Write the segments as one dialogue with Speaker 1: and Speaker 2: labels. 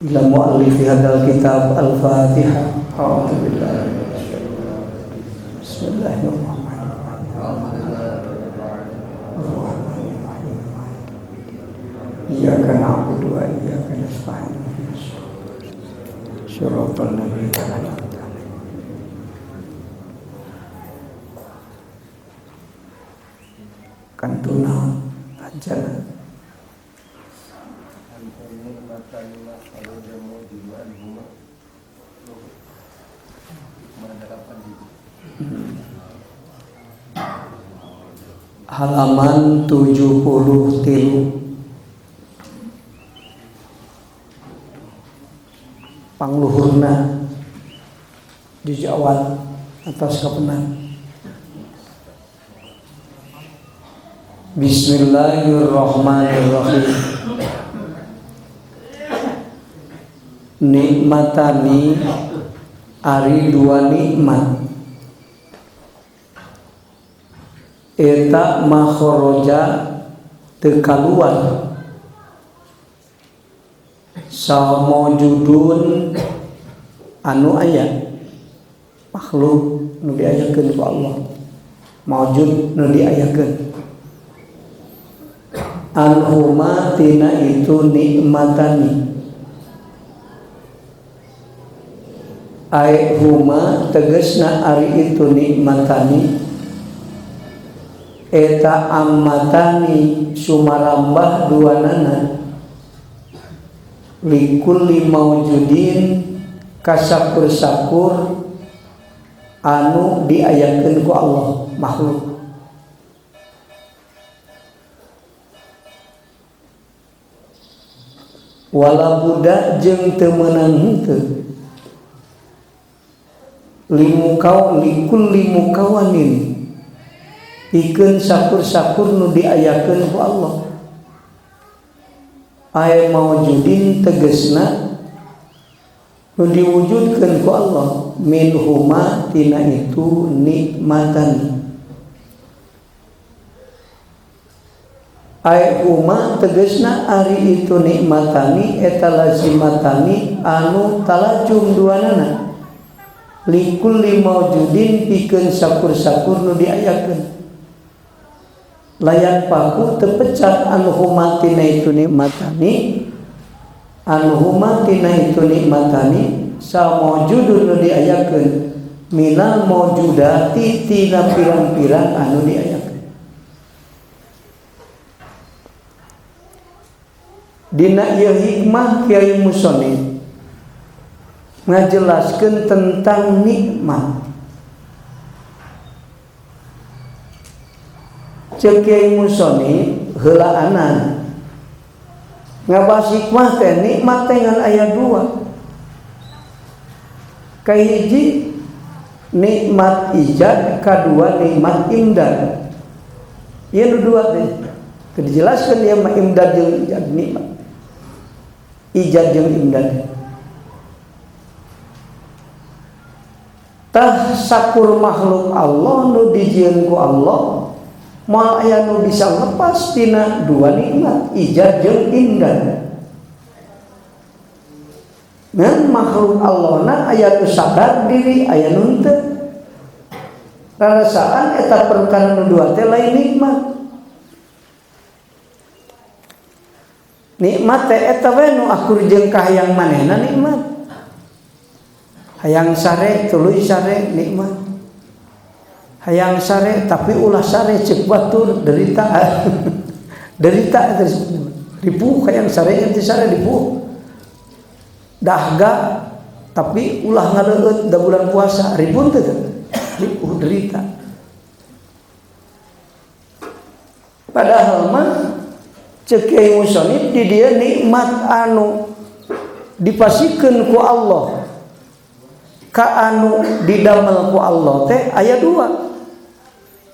Speaker 1: Ila muallifi hadzal kitab. Al-Fatihah. A'udzu billahi minasyaitonir rajim. Bismillahirrahmanirrahim. Ar-Rahmanirrahim. Iyyaka na'budu wa iyyaka nasta'in. Shiratal ladzina an'amta 'alaihim. Kantuna ajaran. Halaman 73. Pangluhurna di awal atas kapenan. Bismillahirrahmanirrahim. Nikmatani ari dua nikmat eta makharaja teu kaluar saha maujudun anu aya makhluk nu diayakeun ku Allah, maujud nu diayakeun anhuma tina itu nikmatani ai huma tegesna ari itu nikmatani eta ammatani sumarambah duanana likulli maujudin kasakur-sakur anu diayakeun ku Allah makhluk. Wala budak jeung teu meunang henteu limukau likulli mukawanin pikeun sakur-sakur nu diayakeun ku Allah. Aya maujudin tegesna nu diwujudkeun ku Allah min huma tina itu nikmatan. Aya huma tegesna ari itu nikmatani eta lazimatani anu talajum duanana likulli maujudin pikeun sakur-sakur nu diayakeun layan paku tepecat anu huma tina itu nikmatani anu huma tina itu nikmatani samaujudun nu diayakeun minal maujudati tina pirang-pirang anu diayakeun. Dina ieu hikmah Kiai Musonif ngajelaskeun tentang nikmat. Ceuk Kiai Musonif heulaanan ngabahas hikmah teh nikmat teh ngan aya dua. Kahiji nikmat ijad, kadua nikmat imdad. Ieu nu dua teh. Teu dijelaskeun ieu mah imdad jeung ijad nikmat. Ijad jeung imdad. Tah sakur makhluk Allah nu dijieun ku Allah moal aya nu bisa lepas tina dua nikmat ijad jeung imdad. Ngan makhluk Allah na aya nu sadar diri aya nu henteu. Rarasaan eta perkara nu dua teh lain nikmat. Nikmat teh eta we nu akur jeung kahayang manehna nikmat. Hayang sare tuluy sare nikmat. Hayang sare tapi ulah sare ceuk batur derita. Derita terus ripuh hayang sare teh sare ripuh. Dahga tapi ulah ngaleueut da bulan puasa ripun teh ripuh derita. Padahal mah ceuk Kiai Musonif di dieu nikmat anu dipasikeun ku Allah ka anu didamel ku Allah teh aya dua.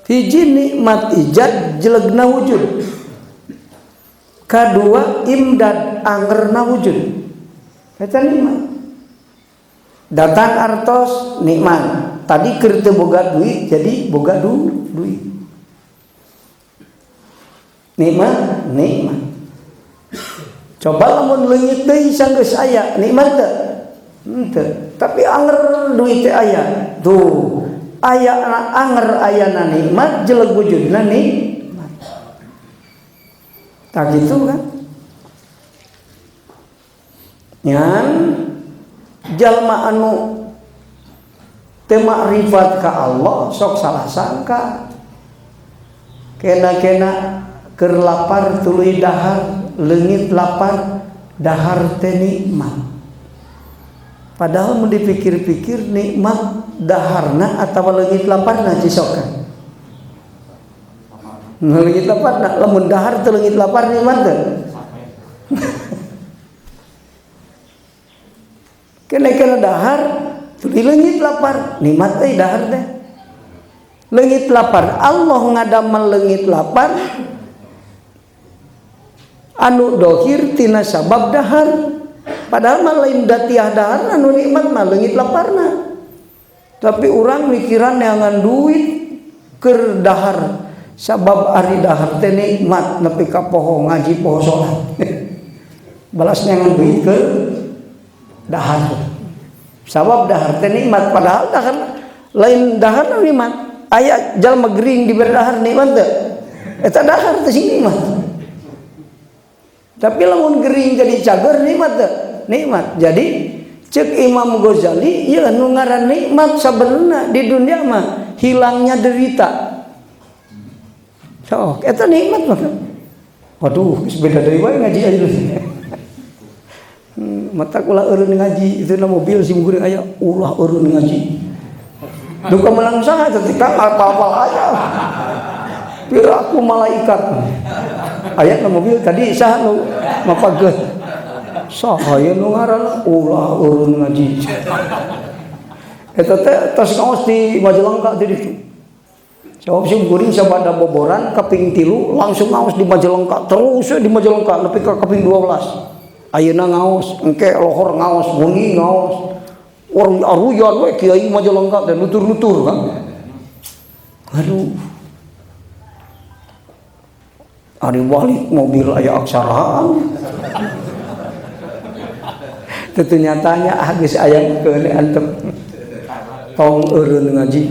Speaker 1: Hiji nikmat ijad jelegna wujud, kadua imdad angerna wujud. Eta nikmat. Datang artos nikmat. Tadi keur teu boga duit jadi boga duit. Nikmat, nikmat. Coba lamun leungit deui sanggeus aya nikmat teu? Henteu. Tapi anger duit teh aya. Tuh, aya anger ayana nikmat jelek wujudna nikmat. Tak gitu kan? Ngan jalma anu teu makrifat ka Allah sok salah sangka. Kena-kena keur lapar tuluy dahar, leungit lapar dahar teh nikmat. Padahal mun dipikir-pikir nikmat daharna atawa leungit laparna cisokan. Leungit laparna, lamun dahar teu leungit lapar nikmat teu? Kena-kena dahar tuluy leungit lapar, nikmat euy dahar teh. Leungit lapar, Allah ngadamel leungit lapar anu dohir tina sabab dahar. Padahal mah lain datiah dahar anu nikmat mah leungit laparna. Tapi urang mikiran neangan duit keur dahar, sabab ari dahar teh nikmat nepi ka poho ngaji poho salat. Balas neangan duit keur dahar. Sabab dahar teh nikmat, padahal dahar lain dahar nikmat. Aya jalma gering diberi dahar nikmat teu? Eta dahar teh sing nikmat. Tapi lamun gering jadi cager nikmat teu? Nikmat. Jadi cek Imam Ghazali ieu nu ngaran nikmat sabenerna di dunia mah hilangnya derita. Sok eta nikmat mah. Waduh, geus beda deui wae ngaji aja. Mata ulah eureun ngaji itu na mobil sim kuring aya ulah eureun ngaji. Duka menang saha teh kang apal-apal aya. Piraku malaikat. Aya na mobil tadi saha nu mapageut. Saha aya nu ngaranna ulah eureun ngaji. Eta teh tos ngaos di Majalengka teh ditu. Sabab sim kuring sabada boboran kaping 3 langsung ngaos di Majalengka terus di Majalengka nepi ka kaping 12. Ayeuna ngaos, engke lohor ngaos, wengi ngaos. Orang aruyan we kiai Majalengka teh nutur-nutur kan. Aduh. Ari balik mobil aya aksaraan. Tentu nyatanya ah geus aya keun antep. Tong eureun ngaji.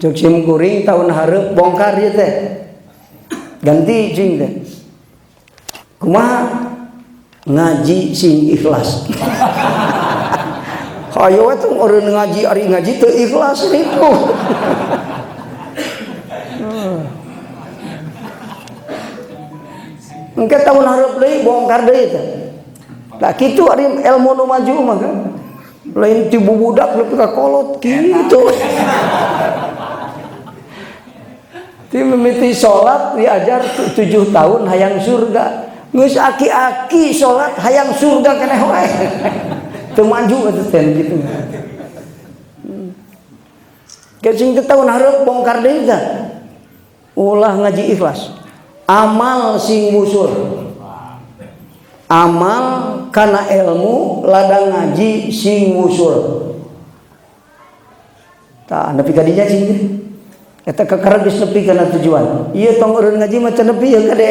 Speaker 1: Cek sim kuring tahun hareup bongkar ieu teh. Ganti cing teh. Kumaha? Ngaji sing ikhlas. Hayo we tong eureun ngaji ari ngaji teu ikhlas nipu. Engke tahun hareup deui bongkar deui teh. Lah kitu ari ilmu nu maju mah kan. Lain ti bubudak nepi ka kolot kitu. Ti mimiti salat diajar 7 tahun hayang surga. Geus aki-aki salat hayang surga keneh wae. Teu maju atuh teh kitu. Ke sing teu tahun hareup bongkar deui teh. Ulah ngaji ikhlas. Amal sing busur. Amal kana ilmu ladang ngaji sing wusul. Tah nepi ka dinya cing teh. Eta kakara geus nepi kana tujuan. Ieu tong eureun ngaji mah teu nepi ieu kade.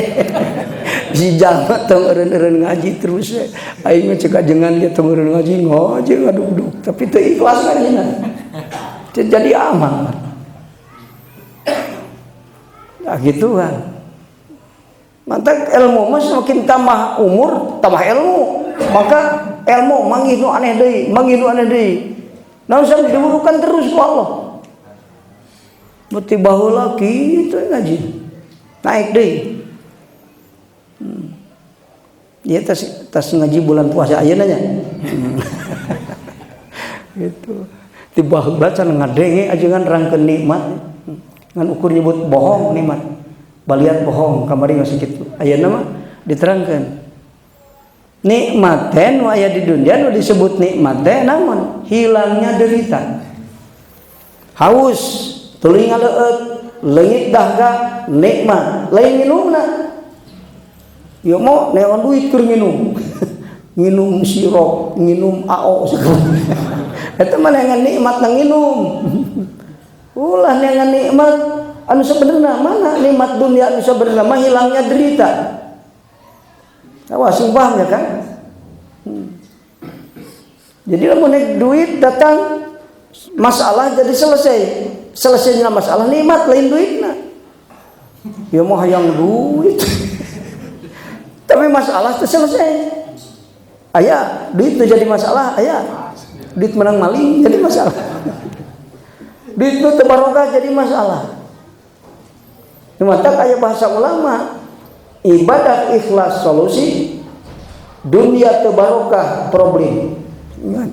Speaker 1: Si jalma tong eureun-eureun ngaji terus we. Aing mah cek ajengan ge tong eureun ngaji ngaji ngaduk-duk tapi teu ikhlas ngajina. Teu jadi amal. Nah gitu kan. Mantap ilmu mah semakin tambah umur tambah ilmu, maka ilmu manggih nu aneh deui, manggih nu aneh deui. Naon sampe diburukan terus ku Allah. Beuti baheula kitu ngaji. Naik deui. Ieu tas ngaji bulan puasa ayeuna nya. Gitu. Ti baheula can ngadenge ajengan rangkeun nikmat. Ngan ukur nyebut bohong nikmat. Baliat bohong kamari geus kitu. Ayeuna mah diterangkeun. Nikmat teh nu aya di dunia nu disebut nikmat teh naon? Hilangnya derita. Haus tuluy ngaleueut, leungit dahaga nikmat, lain minumna. Ieu mah neangan duit keur minum. Nginum sirop, nginum AO. Eta mah neangan nikmat nang nginum. Ulah neangan nikmat anu sebenarnya mana nikmat dunia anu sebenarnya mah hilangnya derita. Wah, sumpah ya kan? Jadi lamun duit datang masalah jadi selesai. Selesainya masalah nikmat lain duitna. Ya mau hayang duit. Tapi masalah itu selesai. Aya, duit itu jadi masalah, aya. Duit menang maling jadi masalah. Duit itu barokah jadi masalah. Matak aya bahasa ulama, ibadah ikhlas solusi, dunia teu barokah problem. Ingat.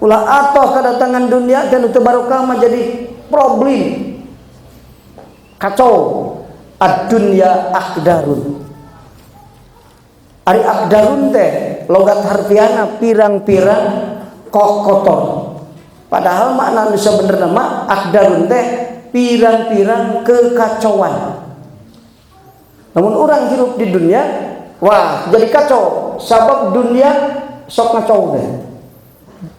Speaker 1: Ulah atoh kedatangan dunia dan teu barokah mah jadi problem. Kacau. Ad-dunya akdarun. Ari akdarun teh logat harfiana pirang-pirang kotor. Padahal makna nu sabenerna mah akdarun teh pirang-pirang kekacauan. Namun orang hidup di dunia, wah jadi kacau. Sabab dunia sok ngacau teh.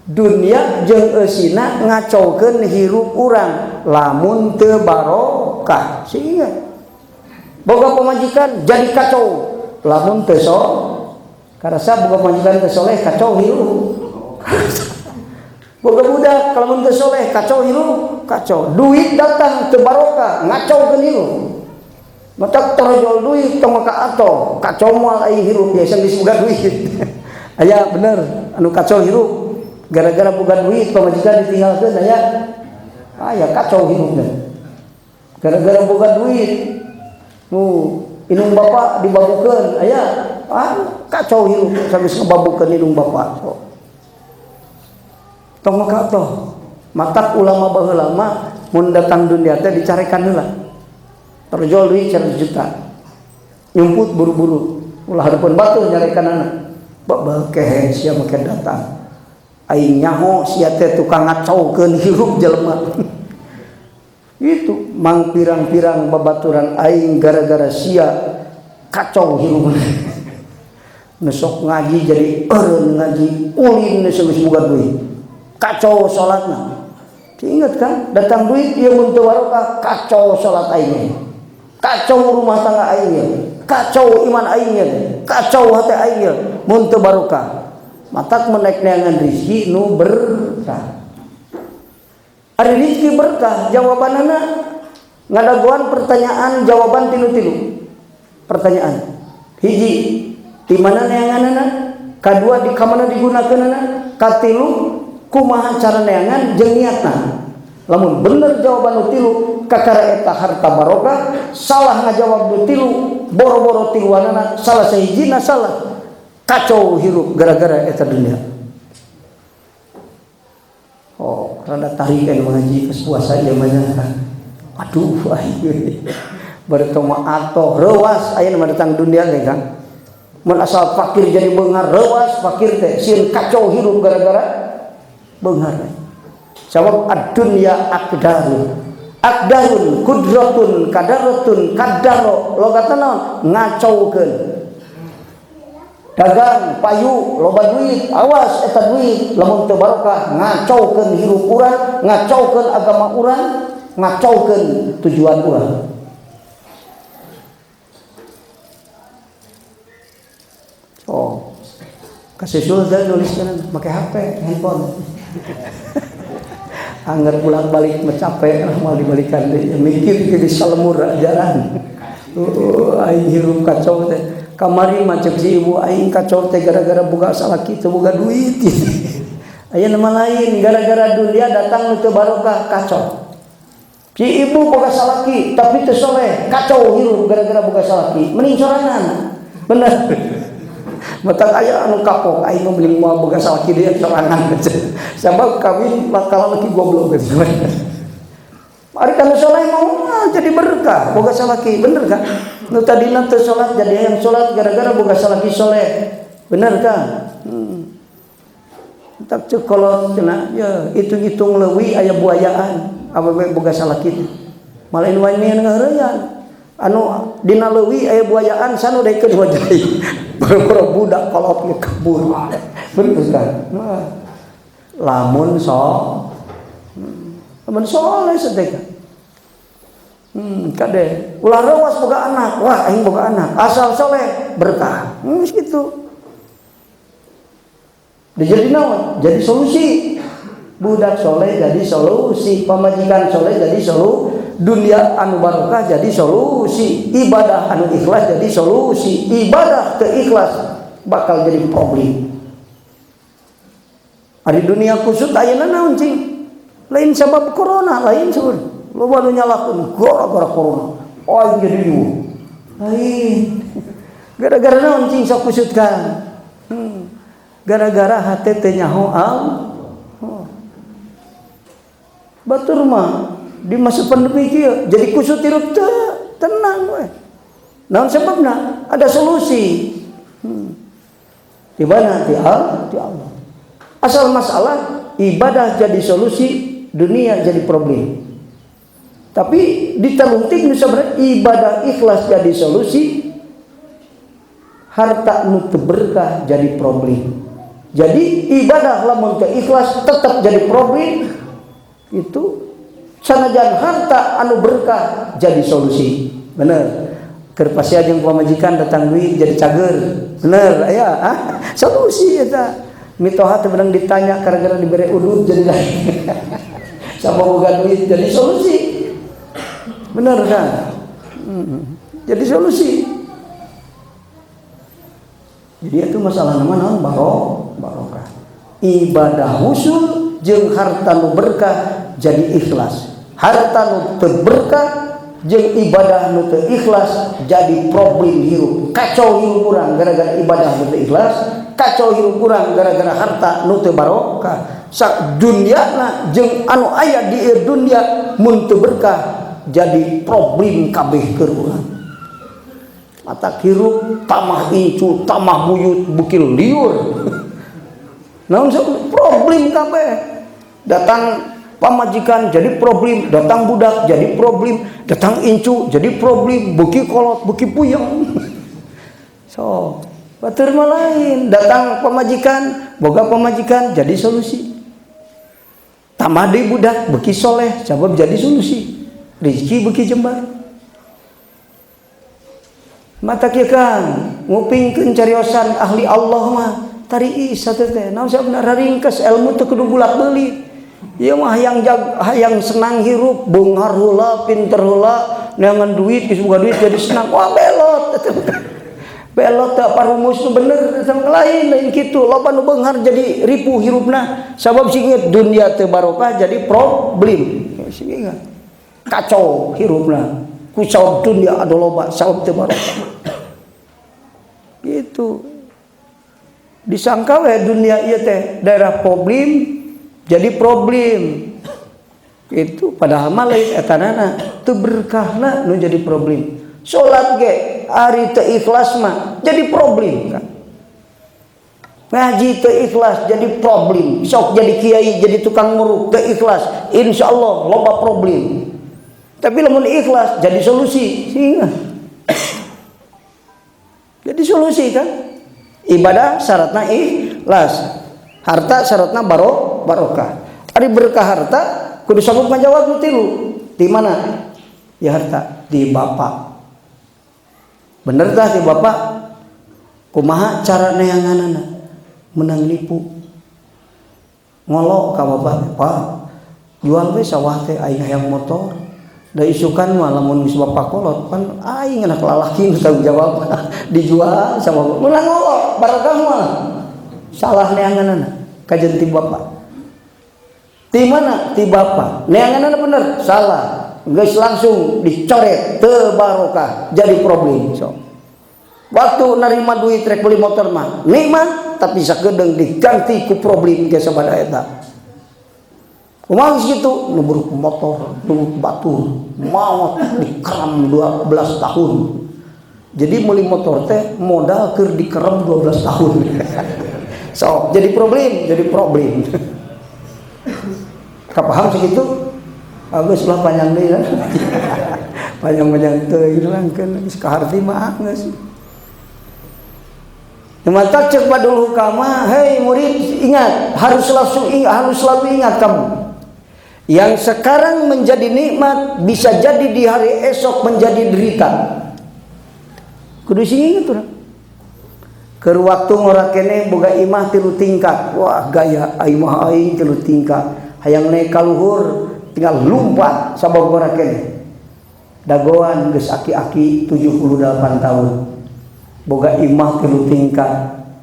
Speaker 1: Dunia jeung eusina ngacaukeun hirup urang lamun teu barokah. Sehingga boga pamajikan jadi kacau lamun teu so karasa boga pamajikan teu soleh kacau hirup. Boga budak lamun teu soleh kacau hirup, kacau. Duit datang teu barokah ngacaukeun hirup. Matak torojol duit tong ka atoh kacau moal ai hirup biasa geus boga duit. Aya bener anu kacau hirup gara-gara boga duit pamajikan ditinggalkeun aya. Aya kacau hirupna. Gara-gara boga duit nu indung bapak dibabukeun aya, kacau hirup sampai ngebabukeun indung bapak. So. Tong maka toh matak ulama baheula mah mun datang dunia teh dicarekan heula. Terjual duit 100 juta. Nyumput buru-buru. Ulah hareupeun batur nyarekanana. Babakeh sia make datang. Aing nyaho sia teh tukang ngacaukeun hirup jelema. Itu mang pirang-pirang babaturan aing gara-gara sia kacau hirup. Nesok ngaji jadi eureun ngaji, ulin geus boga duit. Kacau salatna. Ingat kan, datang duit ieu mun teu barokah kacau salat aing. Kacau rumah tangga aing, kacau iman aing, kacau hati aing mun teu barokah. Matak menaik neangan rizki nu berkah. Ari rizki berkah jawabanana ngadagoan pertanyaan jawaban tilu-tilu. Pertanyaan hiji di mana neanganana, kadua di kamana digunakeunana, katilu kumaha cara neangan jeung niatna. Lamun bener jawaban nu tilu kakara eta harta barokah, salah ngajawab nu tilu boro-boro tiluanana salah sahijina salah. Kacau hirup gara-gara eta dunia. Oh, rada tarik kan mengaji ke puasa ieu mah kan. Aduh, aing. Bertoma atoh reuas aya nu datang dunia teh kan. Mun asal fakir jadi beunghar reuas fakir teh sieun kacau hirup gara-gara beunghar. Jawab ad-dunya akdarun. Akdarun kudratun kadaratun kadaro logatna naon ngacaukeun. Dagang payu loba duit awas eta duit lamun teu barokah ngacaukeun hirup urang, ngacaukeun agama urang, ngacaukeun tujuan urang. Oh, kasih sultan nuliskan make HP handphone. Angger pulang balik mencapai lah mau dibalikan deh. Mikir jadi salemur ajaran. Aing hirup kacau teh. Kamari mah cek si ibu aing kacau teh gara-gara boga salaki teu boga duit. Aya nama lain gara-gara dunia datang nu teu barokah kacau. Si ibu boga salaki tapi teu soleh kacau hirup gara-gara boga salaki. Mending sorangan. Bener. Matak aya anu kapok aing mah mending moal boga salaki deui sorangan. Sabab kawin bakal laki goblok gitu. Ari kanu soleh mau jadi berkah boga salaki bener kan? Nu tadina teu salat jadi hayang salat gara-gara boga salaki soleh. Bener kan? Tak cek kolot cenah ya hitung-hitung leuwih aya buayaan awewe boga salaki teh. Malah nu wae ngaheureyan. Anu dina leuwih aya buayaan sanu daekeun wajah. Boro-boro budak kolot ge kabur. Bener kan? Nah. Lamun so lamun soleh sedekah. Kade ulah rewas boga anak, wah aing boga anak, asal soleh berkah. Geus kitu. Jadi naon? Jadi solusi. Budak soleh jadi solusi, pamajikan soleh jadi solusi, dunia anu barokah jadi solusi, ibadah anu ikhlas jadi solusi, ibadah teu ikhlas bakal jadi problem. Ari dunia kusut ayeuna naon cing? Lain sabab corona, lain sabab. Loba nu nyalahkeun gara-gara corona. Oh jadi riweuh. Lain. Gara-gara naon cing sok kusut kan? Gara-gara hate teu nyaho Allah. Batur mah di masa pandemi kieu jadi kusut hirup teu tenang we. Naon sebabna? Ada solusi. Di mana? Di Allah, di Allah. Asal masalah ibadah jadi solusi, dunia jadi problem. Tapi diteluntik nu sebenarnya ibadah ikhlas jadi solusi, harta nu teu berkah jadi problem. Jadi ibadah lamun teu ikhlas tetap jadi problem. Itu sanajan harta anu berkah jadi solusi. Bener. Keur pasea jeung pamajikan datang duit jadi cager. Bener aya ah solusi eta. Mitoha teu beunang ditanya gara-gara dibere udud jadi lain. Sama boga duit jadi solusi. Bener kan? Jadi solusi. Jadi itu masalah nama naon barokah. Ibadah husul jeung harta nu berkah jadi ikhlas. Harta nu teu berkah jeung ibadah nu teu ikhlas jadi problem hirup. Kacau hirup urang gara-gara ibadah nu teu ikhlas, kacau hirup urang gara-gara harta nu teu barokah. Sak dunyana jeung anu aya di ieu dunya mun teu berkah jadi problem kabeh keur urang. Mata hirup tamah incu, tamah buyut, beuki liur. Naon problem kabeh. Datang pamajikan jadi problem, datang budak jadi problem, datang incu jadi problem, beuki kolot, beuki puyeng. So, batur mah lain, datang pamajikan, boga pamajikan jadi solusi. Tambah deui budak beuki soleh, sabab jadi solusi. Rezeki beuki jembar. Mata kieu kan ngupingkeun cariosan ahli Allah mah tari isa teh naon sababna raringkes ilmu teu kudu bulak-beulit. Ieu mah hayang hayang senang hirup, beunghar heula, pinter heula, neangan duit geus boga duit jadi senang. Wah belot. Belot teh apa rumus nu bener sama lain lain kitu. Loba nu beunghar jadi ripuh hirupna sabab singit dunia teu barokah jadi problem. Sing ingat. Kacau hirupna. Ku sabab dunia anu loba sabab teu barokah. Gitu. Disangka we dunia ieu teh daerah problem jadi problem. Itu padahal mah lain etanana teu berkahna nu jadi problem. Salat ge ari teu ikhlas mah jadi problem kan. Ngaji teu ikhlas jadi problem. Sok jadi kiai jadi tukang muruk teu ikhlas, insyaallah loba problem. Tapi lamun ikhlas jadi solusi, sehingga jadi solusi kan. Ibadah syaratna ikhlas, harta syaratna barokah. Ari berkah harta kudu sanggup ngajawab nu tilu. Di mana? Ya harta di bapak. Bener tah di bapak? Kumaha cara neanganana? Menang nipu. Ngolok ka bapak, "Pak, jual we sawah teh aing hayang motor." Da isukan mah lamun geus bapak kolot pan aing anak lalaki nu tanggung jawab dijual sama bapak. Menang ngolok barokah mah. Salah neanganana kajen ti bapak. Ti mana? Ti bapak. Neanganana bener, salah. Geus langsung dicoret teu barokah jadi problem so. Waktu nerima duit rek beli motor mah nikmat tapi sakedeung diganti ku problem ge sabada eta. Kumaha geus kitu nubruk motor, nubruk batur, maot dikeram 12 tahun. Jadi beli motor teh modal keur dikeram 12 tahun. So, jadi problem, jadi problem. Kapaham segitu? Agus lah panjang deui lah. Panjang-panjang teuing langkeun geus kaharti mah geus. Maka cek Padul Hukama, hei murid, ingat, harus langsung harus selalu ingat kamu. Yang sekarang menjadi nikmat bisa jadi di hari esok menjadi derita. Kudu sing ingat tuh. Keur waktu ngora keneh boga imah 3 tingkat. Wah gaya imah aing 3 tingkat. Hayang naik ka luhur tinggal lumpat sabab ngora keneh. Dagoan geus aki-aki 78 tahun. Boga imah 3 tingkat.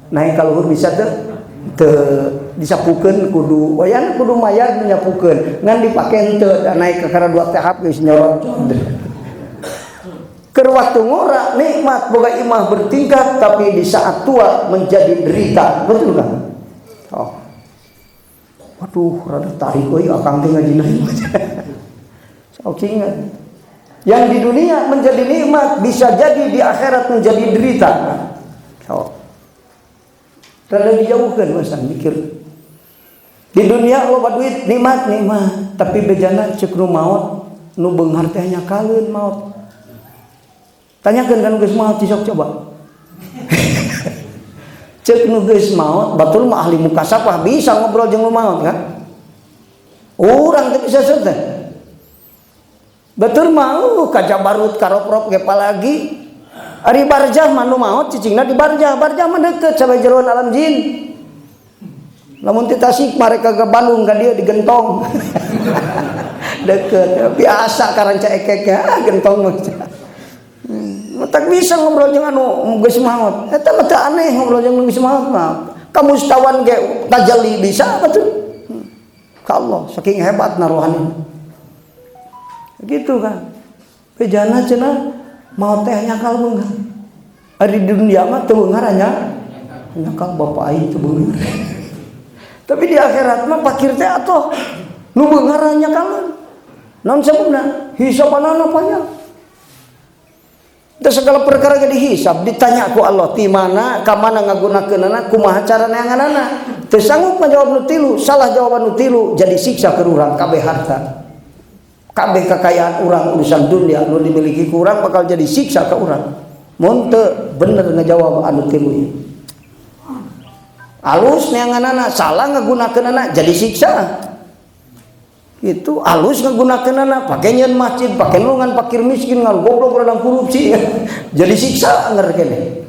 Speaker 1: Naik ka luhur bisa teu? Teu disapukeun kudu wayana kudu mayar nyapukeun. Ngan dipake henteu da naik ka kana 2 tahap geus nyorot. Keur waktu ngora nikmat boga imah bertingkat, tapi di saat tua menjadi derita, betul kan? Oh. Waduh, rada tarik euy akang teh ngajina. Sok ingat. Yang di dunia menjadi nikmat bisa jadi di akhirat menjadi derita. Oh. Rada dijauhkeun masa mikir. Di dunia loba duit nikmat nikmat, tapi bejana ceuk nu maot nu beunghar teh nya kaleun maot. Tanyakeun kan geus maot sok coba. Ceuk nu geus maot, batur mah ahli mukasabah bisa ngobrol jeung nu maot kan? Urang teu bisa teh. Batur mah kajabarut karoprop ge palagi. Ari barjah mah nu maot cicingna di barjah, barjah mah deukeut sampai jeroan alam jin. Lamun ti Tasik mereka ke Bandung ka dieu digentong. Deukeut biasa karanca ekek gentong mah. Tak bisa ngobrol jeung anu geus maot. Eta mah teu aneh ngobrol jeung geus maot mah. Kamustawan ge tajalli bisa betul. Ka Allah saking hebatna rohani. Gitu kan. Bejana cenah maot teh nyakal beunghar. Ari di dunia mah teu beunghar nya. Nyakal bapak aing teu beunghar. Tapi di akhirat mah pakir teh atuh nu beunghar nyakalan. Naon sababna? Hisabanana panjang. Dan segala perkara jadi hisab, ditanya ku Allah ti mana, ka mana ngagunakeunana, kumaha cara neanganana. Teu sanggup ngajawab nu tilu, salah jawaban nu tilu, jadi siksa keur urang kabeh harta. Kabeh kekayaan urang urusan dunia nu dimiliki ku urang bakal jadi siksa ka urang. Mun teu bener ngajawab anu tilu ieu. Alus neanganana, salah ngagunakeunana jadi siksa. Itu alus ngagunakeunana, pake nyeun masjid, pake nulungan fakir miskin, ngan goblok radang korupsi. Jadi siksa anger keneh.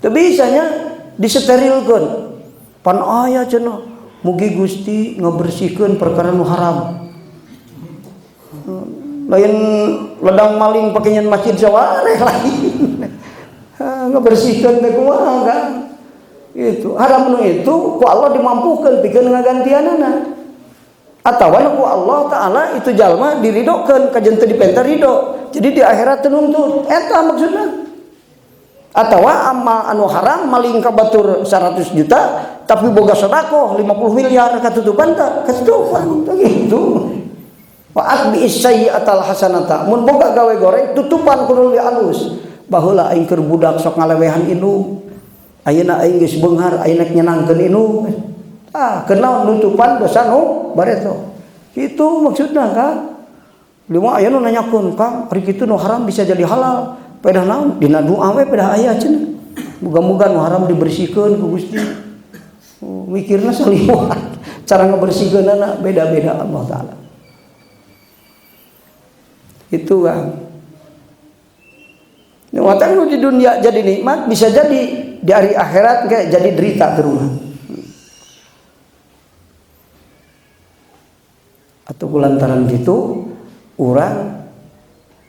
Speaker 1: Teu bisanya disterilkeun. Pan aya cenah, mugi Gusti ngabersihkeun perkara nu haram. Lain ledang maling pake nyeun masjid sawareh lain. Ngabersihkeun teh kumaha kan? Itu haram nu itu ku Allah dimampukeun pikeun ngagantianana. Atawa ku Allah Ta'ala itu jalma diridokeun kajen teu dipenta ridho. Jadi di akhirat teu nuntut. Eta maksudna. Atawa amal anu haram maling ka batur 100 juta tapi boga sedekah 50 miliar katutupan teh katutupan teh gitu. Wa atbi sayyi'atal hasanata. Mun boga gawe goreng tutupan kudu leuwih alus. Baheula aing keur budak sok ngalewehan indung. Ayeuna aing geus beunghar aing rek nyenangkeun indung. Ah, kenal nutupan dosa nu bareto. Itu maksudna kan. Lima aya nu nanyakeun, Kang, ari kitu nu haram bisa jadi halal. Pedah naon? Dina doa we pedah aya cenah. Muga-muga nu haram dibersihkeun ku Gusti. Oh, mikirna saliwat. Cara ngabersihkeunana beda-beda Allah Taala. Itu kan. Nu nu di dunia jadi nikmat bisa jadi di hari akhirat kayak jadi derita terus. Atau lantaran gitu orang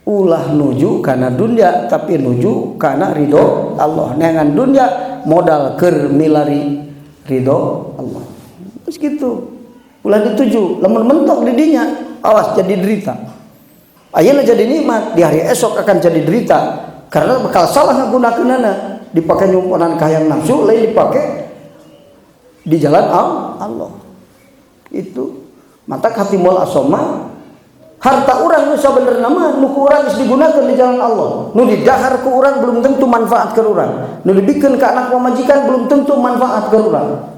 Speaker 1: ulah nuju karena dunia tapi nuju karena ridho Allah. Neangan dunia modal keur milari ridho Allah. Terus gitu ulah dituju lamun mentok di dinya awas jadi derita. Ayeuna jadi nikmat di hari esok akan jadi derita karena bakal salah ngagunakeunana dipake nyumponan kahayang nafsu lain dipake di jalan Allah. Itu mata hatimul asoma harta urang nu sabenerna mah nu ku urang geus digunakeun di jalan Allah. Nu didahar ku urang belum tentu manfaat ke urang. Nu dibikeun ka anak pamajikan belum tentu manfaat ke urang.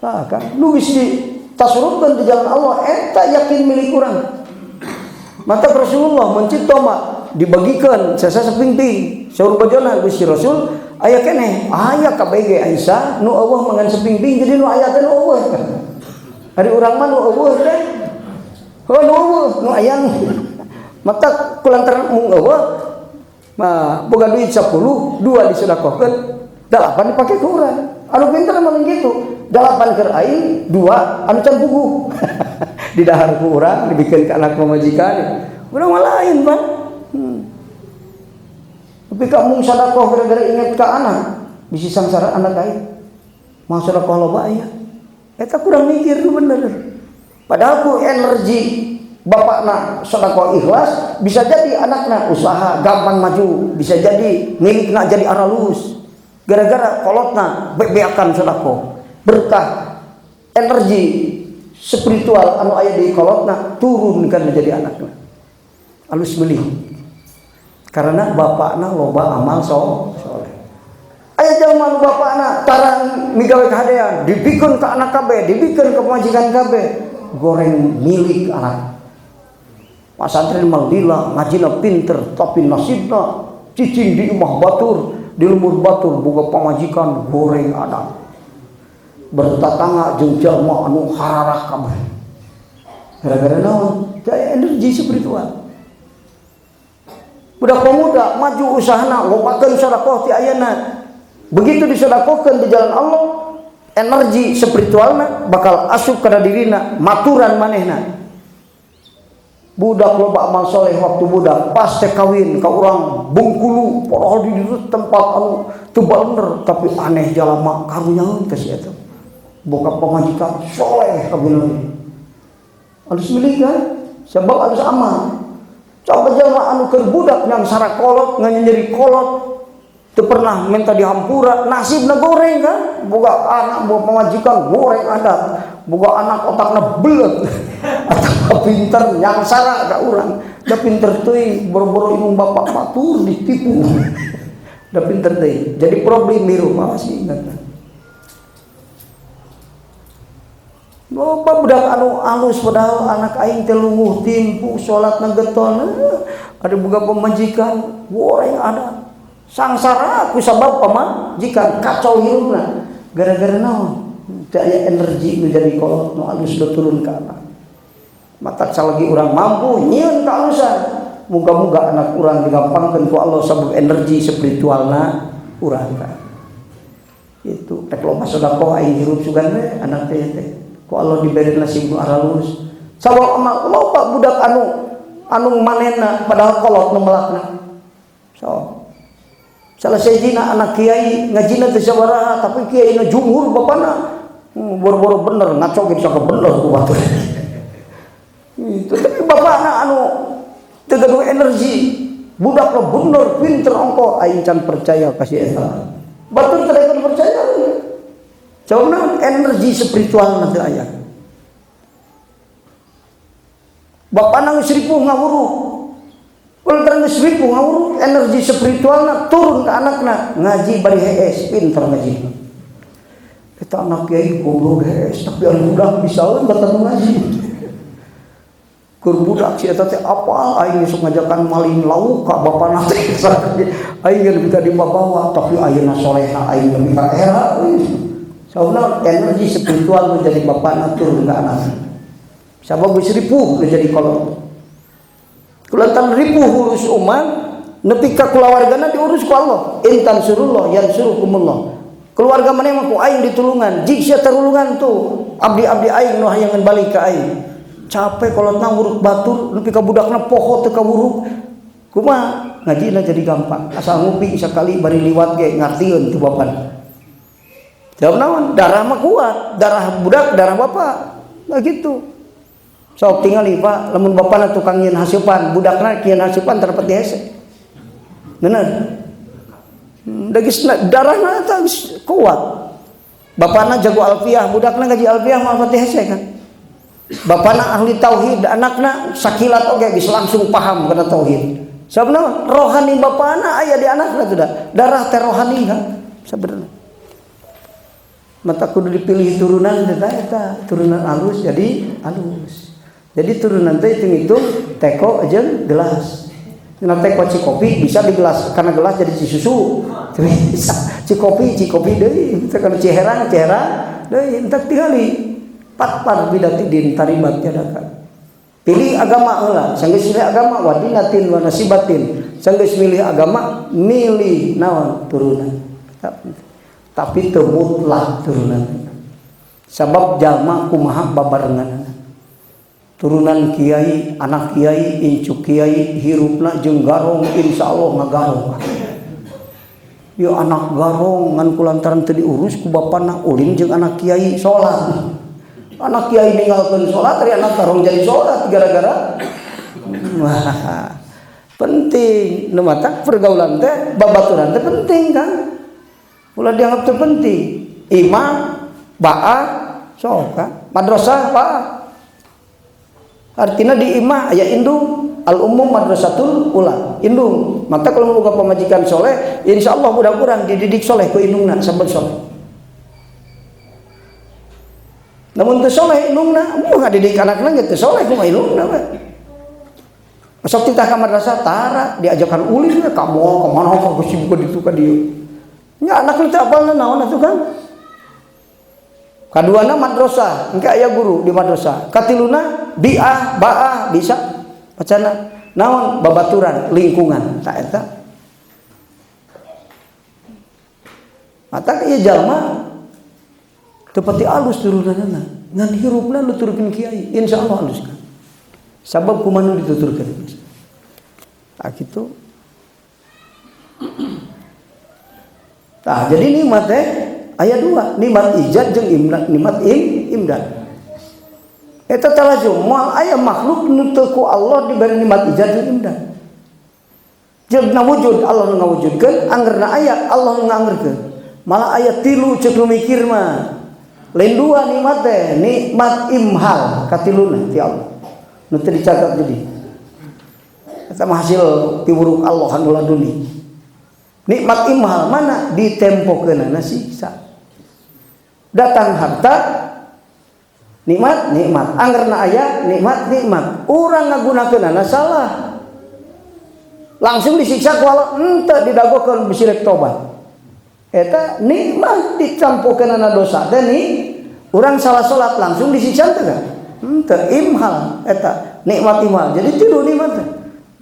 Speaker 1: Tah kan nu geus ditasarufkeun di jalan Allah eta yakin milik urang. Mata Rasulullah mencipta mah dibagikan sesa sepingping saur bajona Gusti Rasul aya keneh aya KBG Aisyah nu eueuh mangan sepingping jadi nu aya teh nu eueuh. Ari urang mah nu eueuh teh heuh nu eueuh nu aya mata kulantaran mung eueuh mah boga duit 10 dua disedekahkeun 8 dipake ku urang. Anu pinter mah gitu. 8 keur aing, 2 anu can puguh. Di dahar ku urang dibikeun ka anak pamajikan. Urang mah lain, Pak. Tapi kamu sedekah gara-gara ingat ka anak, bisi sangsara anak aing. Mau sedekah loba aya. Eta kurang mikir nu bener. Padahal ku energi bapakna sedekah ikhlas, bisa jadi anakna usaha gampang maju, bisa jadi milikna jadi aralus. Gara-gara kolotna bebeakan sedekah. Berkah energi spiritual anu aya di kolotna turun kan menjadi anakna. Alus meuli. Karena bapakna loba amal soleh. Aya jalma nu bapakna tarang migawe kahadean, dibikeun ka anak kabeh, dibikeun ka pamajikan kabeh, goreng milik anak. Pasantren mah lila, ngajina pinter, tapi nasibna cicing di imah batur, di lembur batur boga pamajikan goreng anak. Bertatangga jeung jalma anu hararah kabeh. Gara-gara naon? Daya energi spiritual. Budak pemuda maju usahana, lobakeun sedekah ti ayeuna. Begitu disedekahkeun di jalan Allah, energi spiritualna bakal asup kana dirina, maturan manehna. Budak loba amal soleh waktu budak, pas teh kawin ka urang Bengkulu, padahal di dieu tempat anu teu bener, tapi aneh jalma karunyaeun ka si eta. Boga pamajikan soleh kabeh. Alus milik kan? Sebab alus amal. Coba jalma anu keur budak nyangsara kolot, nganyeri kolot, teu pernah minta dihampura, nasibna goreng kan? Boga anak, boga pamajikan goreng adat, boga anak otakna belet. Atau pinter nyangsara ka urang. Da pinter teuing, boro-boro indung bapak batur ditipu. Da pinter teuing. Jadi problem di rumah masih ingat. Loba budak anu alus padahal anak aing teh lunguh timpu salatna geton. Ada boga pamajikan goreng ada. Sangsara ku sabab pamajikan kacau hirupna. Gara-gara naon? Teu aya energi nu jadi kolot nu alus nu turun ka anak. Matak salagi urang mampu nyieun kaalusan. Muga-muga anak urang digampangkeun ku Allah sabab energi spiritualna urang ka. Itu rek loba sedekah aing hirup sugan we anak teh teh. Ku Allah diberi nasib nu aralus. Sabab amal loba budak anu manehna padahal kolot nu melakna. So salah sejina anak kiai ngajina teu sabaraha tapi kiai na jumhur bapana. Boro-boro bener ngaco ge bisa bener ku batur. Itu tapi bapana anu teu gaduh energi, budakna bener pinter ongko aing can percaya ka si eta. Batur teu daek percaya. Jawabna energi spiritual na teu aya. Bapana geus ripuh ngawuruk. Kulantaran geus ripuh ngawuruk, energi spiritualna turun ke anakna, ngaji bari hees, pinter ngaji. Eta anak kiai goblok hees, tapi anu budak bisaeun batan ngaji. Keur budak si eta teh apal aing sok ngajakan maling lauk ka bapana teh. Aing geus bisa dibawa tapi ayeuna solehna aing lebih ka era euy. Sauna energi spiritual menjadi bapana turun ke anak. Sabab geus ripuh menjadi kolot. Kulantaran ripuh urus umat, nepi ka kulawargana diurus ku Allah. Intan surullah yansurukumullah. Keluarga maneh mah ku aing ditulungan, jik sia tarulungan tuh abdi-abdi aing nu hayangan balik ka aing. Capek kolotna nguruk batur, nepi ka budakna poho teu kawuruk. Kumaha ngajina jadi gampang. Asal nguping sakali bari liwat ge ngartieun tu bapana. Jawab naon? Darah mah kuat, darah budak, darah bapak. Nah gitu. Sok tingali Pak, lamun bapana tukang nyieun hasupan, budakna nyieun hasupan terdapat di hese. Bener. Da geus darahna eta geus kuat. Bapana jago alfiah, budakna ngaji alfiah mah pati hese kan. Bapana ahli tauhid, anakna sakilat oge geus langsung paham kana tauhid. Sabab rohani bapana aya di anakna tuh dah. Darah teh rohani kan sebenarnya. Mata kudu dipilih turunan eta eta turunan alus jadi alus. Jadi turunan teh hitung-hitung teko jeung gelas. Nah teko cikopi bisa di gelas karena gelas jadi ci susu. Bisa cikopi cikopi deui, teh kana ciherang ciherang deui entek tingali. Patpar bidatidin taribat tiadakan. Pilih agama heula, sanggeus milih agama wadinatin wa nasibatin. Sanggeus milih agama milih naon turunan. Tapi teu mutlak turunan. Sabab jalma kumaha babarenganana. Turunan kiai, anak kiai, incu kiai, hirupna jeung garong, insyaallah ngagarong. Ya anak garong ngan kulantaran teu diurus ku bapana ulin jeung anak kiai salat. Anak kiai ninggalkeun salat, ari anak garong jadi salat gara-gara. Wah, penting nu matak pergaulan teh babaturan teh penting kan. Ulah dianggap teu penting. Imam, baah, sok kan. Madrasah baah. Artinya di imah aya indung, al umum madrasatul ula, indung. Maka kalau boga pamajikan soleh, insyaallah budak urang dididik soleh ku indungna saben soleh. Namun teu soleh indungna, moal ngadidik anakna ge teu soleh kumaha indungna we. Sok titah ka madrasah tara diajakan ulin we ka mall ka mana ka sibuk ka ditu ka dieu. Nya anak teu apalna naon atuh kan. Kaduana madrasah, engke aya guru di madrasah. Katiluna biah, baah bisa bacana. Naon babaturan lingkungan ta eta. Matak ieu jalma teu pati alus turunanana, ngan hirupna nuturkeun kiai, insyaallah alus kan. Sabab kumaha nu dituturkeun. Tah kitu. Tah jadi nikmat teh aya dua, nikmat ijad jeung nikmat imdad. Eta talajum moal aya makhluk nu teu ku Allah diberi nikmat ijad jeung imdad. Jeung wujud Allah nu ngawujudkeun, anggerna aya Allah nu nganggerkeun. Malah aya tilu ceuk nu mikir mah. Lain dua nikmat teh, nikmat imhal katiluna ti Allah. Nu teu dicatat jadi. Eta mah hasil piwuruk Allah anu laduni. Nikmat imhal mana ditempokeunana siksa. Datang harta nikmat nikmat, anggerna aya nikmat nikmat, urang ngagunakeunana salah. Langsung disiksa ku Allah, henteu didagokeun bisi rek tobat. Eta nikmat ditampokeunana dosa teh ni urang salah salat langsung disiksa teh kan? Henteu imhal eta nikmat imhal. Jadi tilu nikmat teh.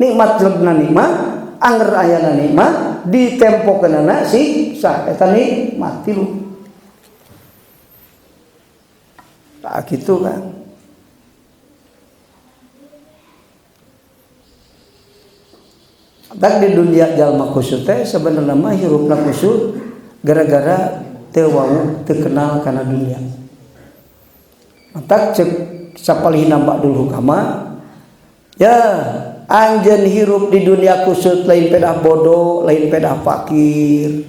Speaker 1: Nikmat jelekna nikmat, angger ayana nikmat ditempokeunana siksa eta nikmat tilu. Tak gitu kan. Tak di dunia jalma kusut teh sebenarnya mah hirupna kusut gara-gara teu wawuh teu kenal kana dunia. Matak cek sapalihna Ba'dul Hukama, ya anjeun hirup di dunia kusut lain pedah bodoh, lain pedah fakir,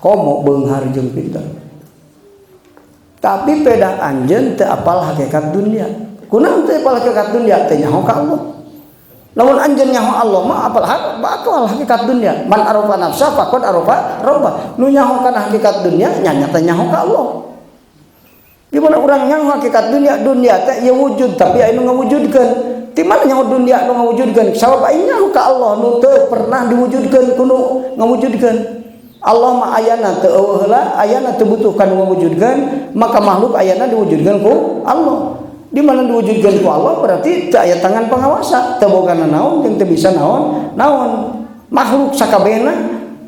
Speaker 1: komo beunghar jeung pinter. Tapi pedah anjeun teu apal hakikat dunia. Kunaon teu apal hakikat dunia? Teu nyaho ka Allah. Lamun anjeun nyaho Allah mah apal apal hakikat dunia. Man arafa nafsa faqad arafa rabbah. Nu nyaho kana hakikat dunia nya nyata nyaho ka Allah. Gimana urang nyaho hakikat dunia? Dunia teh ieu wujud tapi aya nu ngawujudkeun. Ti mana nyaho dunia nu ngawujudkeun? Sabab aya nyaho ka Allah nu teu pernah diwujudkeun ku nu ngawujudkeun. Allah mah ayana teu eueuh heula, ayana teu butuh ka nu ngawujudkeun, maka makhluk ayana diwujudkeun ku Allah. Di mana diwujudkeun ku Allah berarti teu aya tangan pengawasa, teu boga naon jeung teu bisa naon, naon. Makhluk sakabehna,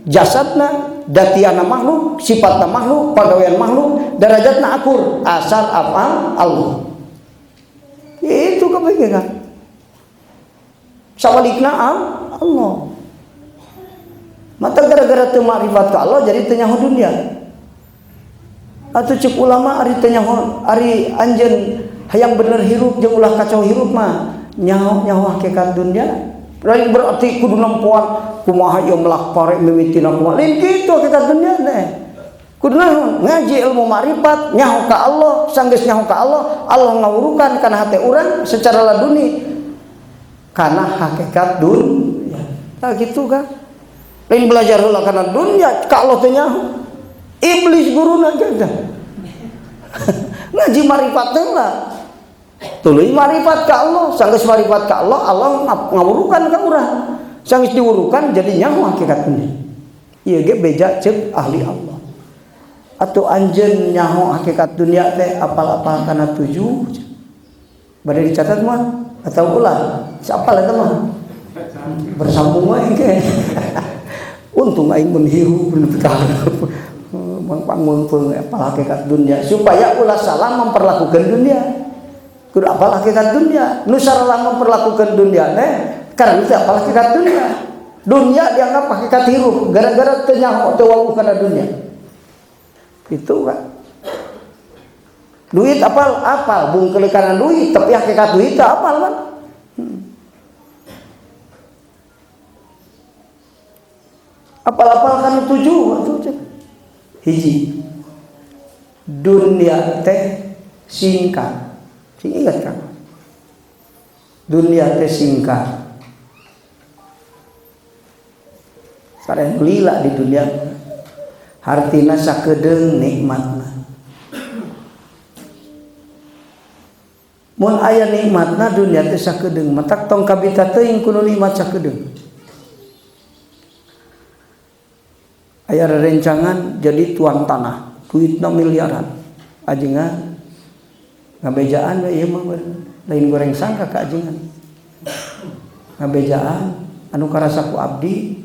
Speaker 1: jasadna, datiana makhluk, sifatna makhluk, pagawean makhluk, darajatna akur, asal afal Allah. Itu kepikiran. Sawalikna Allah. Mata gara-gara teu makrifat ka Allah jadi teu nyaho dunia. Atuh ceuk ulama ari teu nyaho, ari anjeun hayang bener hirup jeung ulah kacau hirup mah nyaho nyaho hakikat dunia. Lain berarti kudu nempoan kumaha ieu melak pare mimitina kumaha. Lain kitu hakikat dunia teh. Kudu naon? Ngaji ilmu makrifat, nyaho ka Allah, sanggeus nyaho ka Allah, Allah ngawurukan kana hate urang secara laduni kana hakikat dunia. Tah kitu kan. Lain belajar heula kana dunia, ka Allah teh nyaho. Iblis guruna ge teh. Ngaji makrifat teh lah. Tuluy makrifat ka Allah, sanggeus makrifat ka Allah, Allah ngawurukan ka urang. Sanggeus diwurukan jadi nyaho hakikat dunia. Ieu ge beja ceuk ahli Allah. Atuh anjeun nyaho hakikat dunia teh apal-apal kana 7. Bade dicatat mah atau ulah? Siapa eta mah? Bersambung wae engke. Untung aing mun hirup nepi ka Pangmeungpeung apal hakikat dunia supaya ulah salah memperlakukan dunia. Kudu apal hakikat dunia. Nu salah memperlakukan dunia teh karena teu apal hakikat dunia. Dunia dianggap hakikat hirup gara-gara teu nyaho teu wawuh kana dunia. Itu kan. Duit apal apal bungkeul kana duit tapi hakikat duit teu apal kan. Apal-apal kan tujuh atuh. Hiji. Dunia teh singkat. Sing ingat kan? Dunia teh singkat. Sareng lila di dunia. Hartina sakedeung nikmatna. Mun aya nikmatna dunia teh sakedeung, matak tong kabita teuing kudu nikmat sakedeung. Aya rerencangan jadi tuan tanah, duitna miliaran. Ajengan ngabejaan we ieu mah lain goreng sangka ka ajengan. Ngabejaan anu karasa ku abdi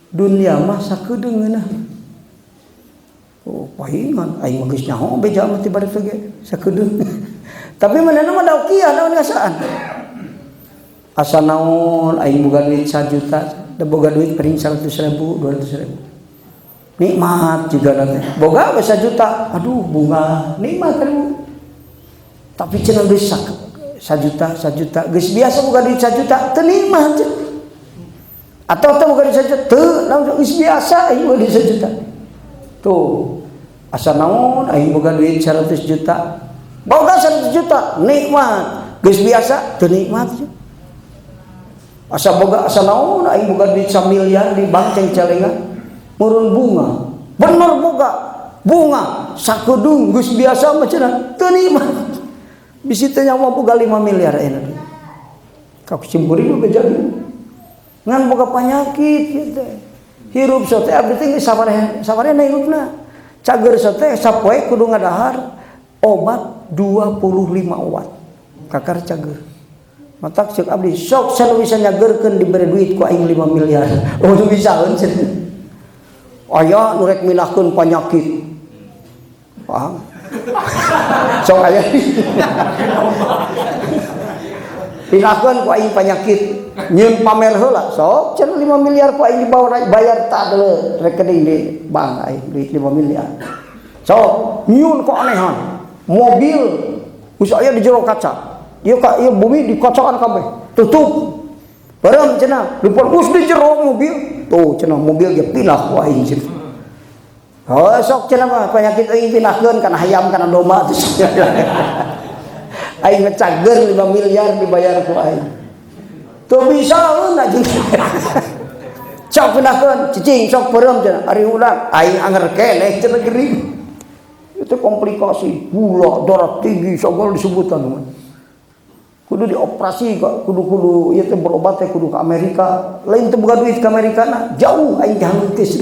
Speaker 1: dunia mah sakedeung ngeunah. Oh, pahingan aing mah geus nyaho beja mah ti bareto ge sakedeung. Tapi manehna mah daukiah naon ngasaan. Asa naon aing boga duit 1 juta, da boga duit paling 100 ribu, 200 ribu. Nikmat juga nanti. Boga we 1 juta, aduh bunga, nikmat ribu. Tapi cenah geus 1 juta, 1 juta, geus biasa boga duit 1 juta, teu nikmat. Atau teu boga duit 1 juta, teu, langsung geus biasa aing boga duit 1 juta. Tuh, asa naon aing boga duit 100 juta. Boga 100 juta, nikmat. Geus biasa teu nikmat. Asa boga asa naon aing boga duit 1 miliar di bank cengcelengan. Murun bunga. Bener boga bunga sakedeung geus biasa mah cenah teu nikmat. Bisi teh nyawa boga 5 miliar ayeuna. Ka kusimpuring mah beja. Ngan boga panyakit kieu teh. Hirup sote abdi teh geus sabarehna hirupna. Cager sote sapoe kudu ngadahar obat 25 obat. Kakar cager. Matak ceuk abdi sok sanu bisa nyagerkeun dibere duit ku aing 5 miliar. Oh nu bisaeun cenah. Aya nu rek minahkeun panyakit. Paham? Sok aya. Pinahkeun ku aing panyakit. Nyeun pamer heula sok cenah 5 miliar ku aing dibawa bayar tak deuleu rekening di bank aing duit 5 miliar. Sok nyieun keanehan. Mobil geus aya di jero kaca. Ieu ka ieu bumi dikocokan kabeh. Tutup. Bareng cenah, lupa geus di jero mobil. Tuh cenah mobil ge pindah ku aing cenah. Oh sok cenah mah penyakit aing pindahkeun kana hayam kana domba atuh. Aing ngecager 5 miliar dibayar ku aing. Teu bisaeun anjing. Sok pindahkeun cicing sok peureum cenah ari urang aing anger keneh cenah gering. Itu komplikasi gula darah tinggi sagala disebutan mah. Kudu dioperasi kok, kudu-kudu ieu teh berobat teh kudu ke Amerika. Lain teu boga duit ke Amerika na, jauh aing teh hangtis.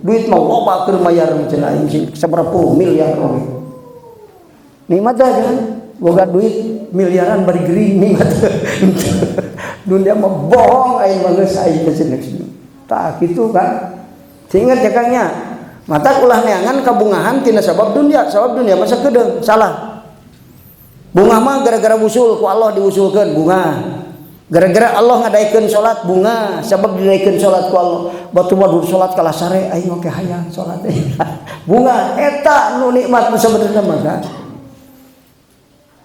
Speaker 1: Duit mah loba keur mayar cenah aing sing sabaraha puluh miliar oge. Nikmat dah kan? Boga duit miliaran bari gering nikmat. Dunia mah bohong aing mah geus aing teh cenah. Tah kitu kan. Ingat ya Kang nya. Mata ulah neangan kabungahan tina sabab dunia, sabab dunia masa kedeung, salah. Bunga mah gara-gara wusul ku Allah diwusulkeun bunga. Gara-gara Allah ngadaikeun salat bunga, sabab didaikeun salat ku Allah. Batu waduh salat kalah sare aing oke hayang salat. Bunga eta nu nikmat nu sabenerna mah kan.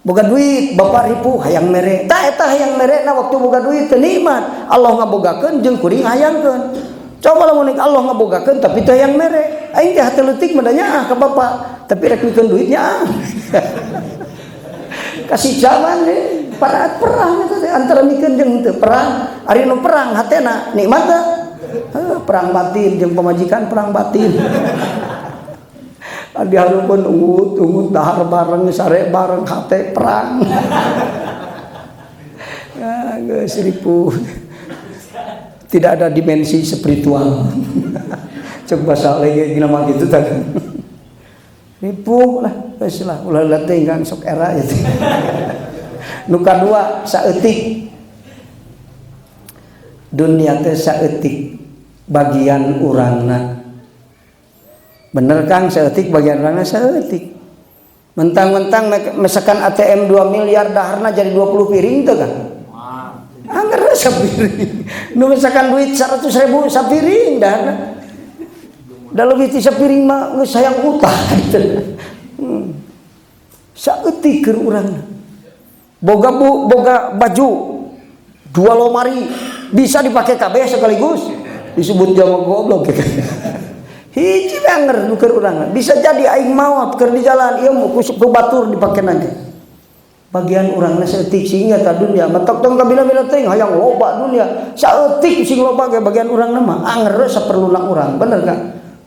Speaker 1: Boga duit bapak ripuh hayang mere. Tah eta hayang mere na waktu boga duit teu nikmat. Allah ngabogakeun jeung kuring hayangkeun. Coba lamun Allah ngabogakeun tapi teu hayang mere. Aing teh hate leutik mah nyaah ka bapak, tapi rek mikeun duit nyaah. Kasih zaman deh, para perang itu antara mikeun jeung teu perang, ari nu perang hatena nikmat teh. Perang batin jeung pamajikan perang batin. Adi hareupeun ungut-ungut dahar bareng sare bareng hate perang. Ya geus ripuh. Tidak ada dimensi spiritual. Cek bahasa lagi gina mah kitu tah. Ripuh lah, geus lah ulah teuing kang sok era ieu. Nu kadua saeutik. Dunia teh saeutik bagian urangna. Bener Kang, saeutik bagian urangna saeutik. Mentang-mentang mesekan ATM 2 miliar daharna jadi 20 piring teu kan? Angger sapiring. Nu mesekan duit 100 ribu sapiring daharna. Da leuwih ti sapiring mah geus hayang utah gitu. Saeutik keur urangna. Boga bu, boga baju 2 lomari bisa dipakai kabeh sekaligus, disebut jama goblok gitu. Hiji anger nu keur urang. Bisa jadi aing maot keur di jalan ieu ku batur dipake nanti. Bagian urangna saeutik sehingga ta dunia matak tong kabila-bila teuing hayang loba dunia. Saeutik sing loba ge bagian urangna mah anger saperluna urang. Bener kan?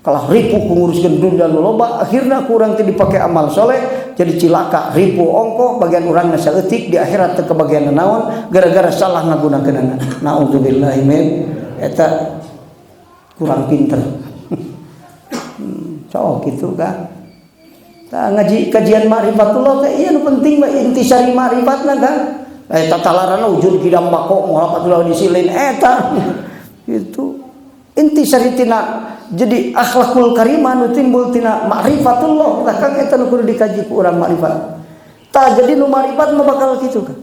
Speaker 1: Kalah ripuh ku nguruskeun dunia nu loba, akhirna ku urang teh dipake amal soleh jadi cilaka, ripuh ongkoh bagian urangna saeutik di akhirat teu kebagian naon gara-gara salah ngagunakeunana. Naudzubillahi min eta kurang pinter. So gitu kan. Tah ngaji kajian ma'rifatullah teh ieu nu penting mah intisari ma'rifatna kan. Eta talarana wujud kidam bako muhalafatulah disilin eta. Itu intisari tina jadi akhlakul karimah nu timbul tina ma'rifatullah. Tah kang eta nu kudu dikaji ku urang ma'rifat. Tah jadi nu ma'rifat mah bakal kitu kan.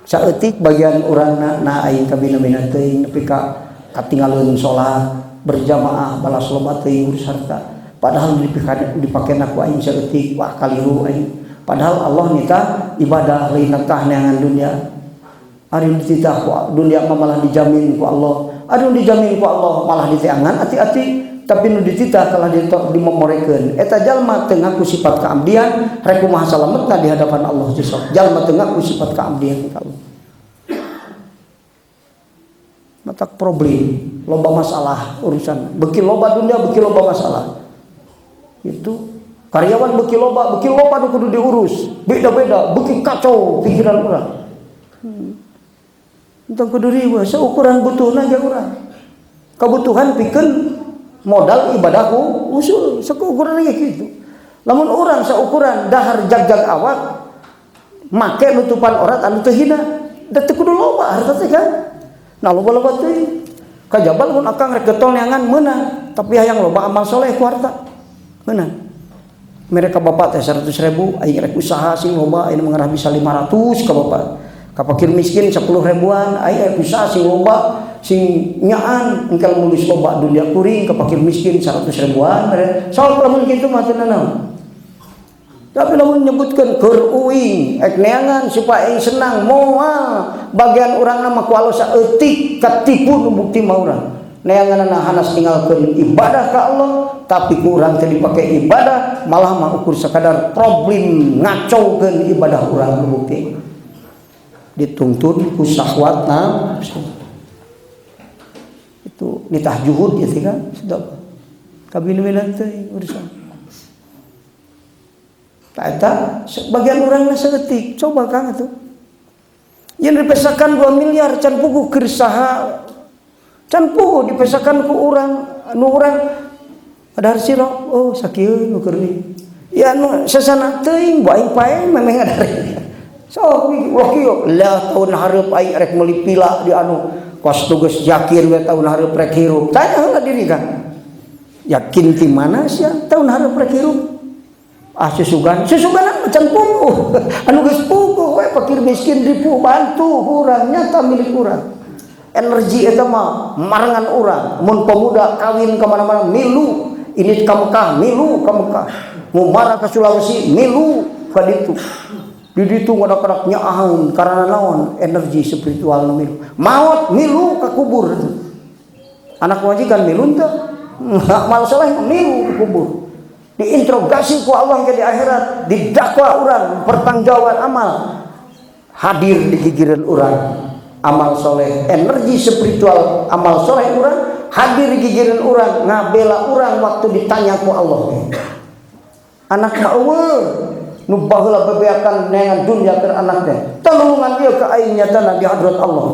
Speaker 1: Saeutik bagian urangna na aing kabina-bina teuing nepi ka katinggalkeun salat berjamaah balas loba teuing urus harta. Padahal dipakena ku aing saeutik wah kaliru aing. Padahal Allah nita ibadah lain tah neangan dunia. Ari dititah ku dunia mah malah dijamin ku Allah. Ari dijamin ku Allah malah diteangan hati-hati tapi nu dititah kalah dimomorekeun. Eta jalma teu ngaku sifat keabdian rek kumaha salametna di hadapan Allah besok. Jalma teu ngaku sifat keabdian ka Allah. Matak problem, loba masalah urusan. Beuki loba dunia, beuki loba masalah. Itu karyawan beuki loba nu kudu diurus. Beda-beda, beuki kacau pikiran urang. Entong kudu riweuh, seukuran butuhna ge urang. Kebutuhan pikeun modal ibadahku usul seukuran ge kitu. Lamun urang seukuran dahar jag-jag awak make nutupan orat anu teu hina, da teu kudu loba harta teh kan. Nah loba-loba teuing. Kajaba lamun akang rek getol neangan meunang, tapi hayang loba amal soleh ku harta. Meunang. Mereka bapak teh 100 ribu, aing rek usaha sing loba, aing mengarah bisa 500 ka bapak. Ka fakir miskin 10 ribuan, aing rek usaha sing loba, sing nyaan, engkel mulus loba dunia kuring ka fakir miskin 100 ribuan. Soal lamun kitu mah teu nanaon. Tapi lamun nyebutkeun keur uing, ek neangan supaya aing senang moal bagian urang mah ku alus saeutik katipu nu bukti mah urang. Neanganna hanas ninggalkeun ibadah ka Allah, tapi ku urang teh dipake ibadah malah mah ukur sakadar problem ngacaukeun ibadah urang nu bukti. Dituntun ku syahwat nafsu. Itu nitah juhud ya kan sudah. Kabina-bina teh urusan. Eta bagian urangna saeutik, coba Kang atuh. Yang dipesakan 2 miliar can puguh keur saha? Can puguh dipesakan ku urang, anu urang padahal siro, oh sakieu nu keur ieu. Ya anu sasana teuing bu aing pae memeh ngadari. Sok ulah kieu, lah tahun hareup aing rek meuli pila di anu kos tugas yakin we tahun hareup rek hirup. Tanya heula diri Kang. Yakin ti mana sia tahun hareup rek hirup? Ah susugan, susuganan macan puguh. Anu geus puguh we fakir miskin ripuh bantu urang nyata milik urang. Energi eta mah marengan urang. Mun pemuda kawin ka mana-mana milu, ini ka Mekah milu ka Mekah. Ngumara ka Sulawesi milu ka ditu. Di ditu ngadak-kadak nyaahan karena naon energi spiritual nu milu. Maot milu ka kubur. Anak majikan milu teu. Amal soleh milu ka kubur. Diinterogasi ku Allah ke di akhirat, didakwa urang, pertanggungjawaban amal. Hadir di gigireun urang amal soleh, energi spiritual amal soleh urang hadir di gigireun urang, ngabela urang waktu ditanya ku Allah. Anak mah eueuh nu baheula bebeakan neangan dunia keur anak teh. Tulungan ieu ka aing nyatana di hadrat Allah.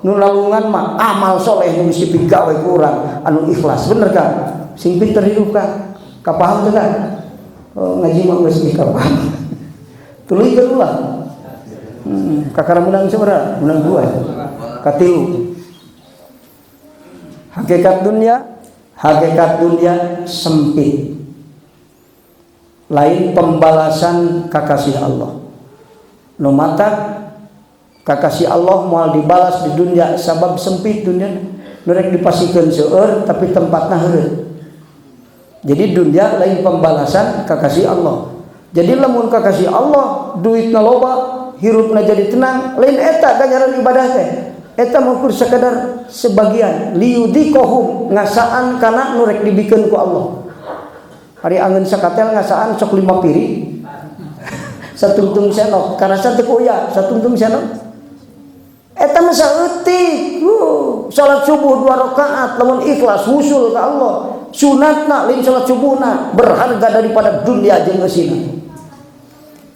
Speaker 1: Nu nalungan mah amal soleh nu geus dipigawe ku urang anu ikhlas, bener kan? Sing pinter hidup kan? Kapaham teu kan? Oh, ngaji mah geus kapaham. Tuluy ulah. Kakara menang sabaraha? Menang 2. Katilu. Hakikat dunia, Hakikat dunia sempit. Lain pembalasan kakasih Allah. Nu matak kakasih Allah moal dibalas di dunia sabab sempit dunia. Nu rek dipasikeun seueur tapi tempatna heureut. Jadi dunia lain pembalasan kakasih Allah. Jadi lamun kakasih Allah duitna loba, hirupna jadi tenang, lain eta ganjaran ibadah teh. Eta mah sekadar sebagian liyudikohum ngasaan kana nu rek dibikeun ku Allah. Hari angeun sakatel ngasaan sok 5 piring. Satungtung senok, karasa teu kuya, satungtung senok. Eta mah saeutik. Salat subuh 2 rakaat lamun ikhlas wusul ka Allah. Sunatna lain salat subuhna berharga daripada dunia jeung eusina.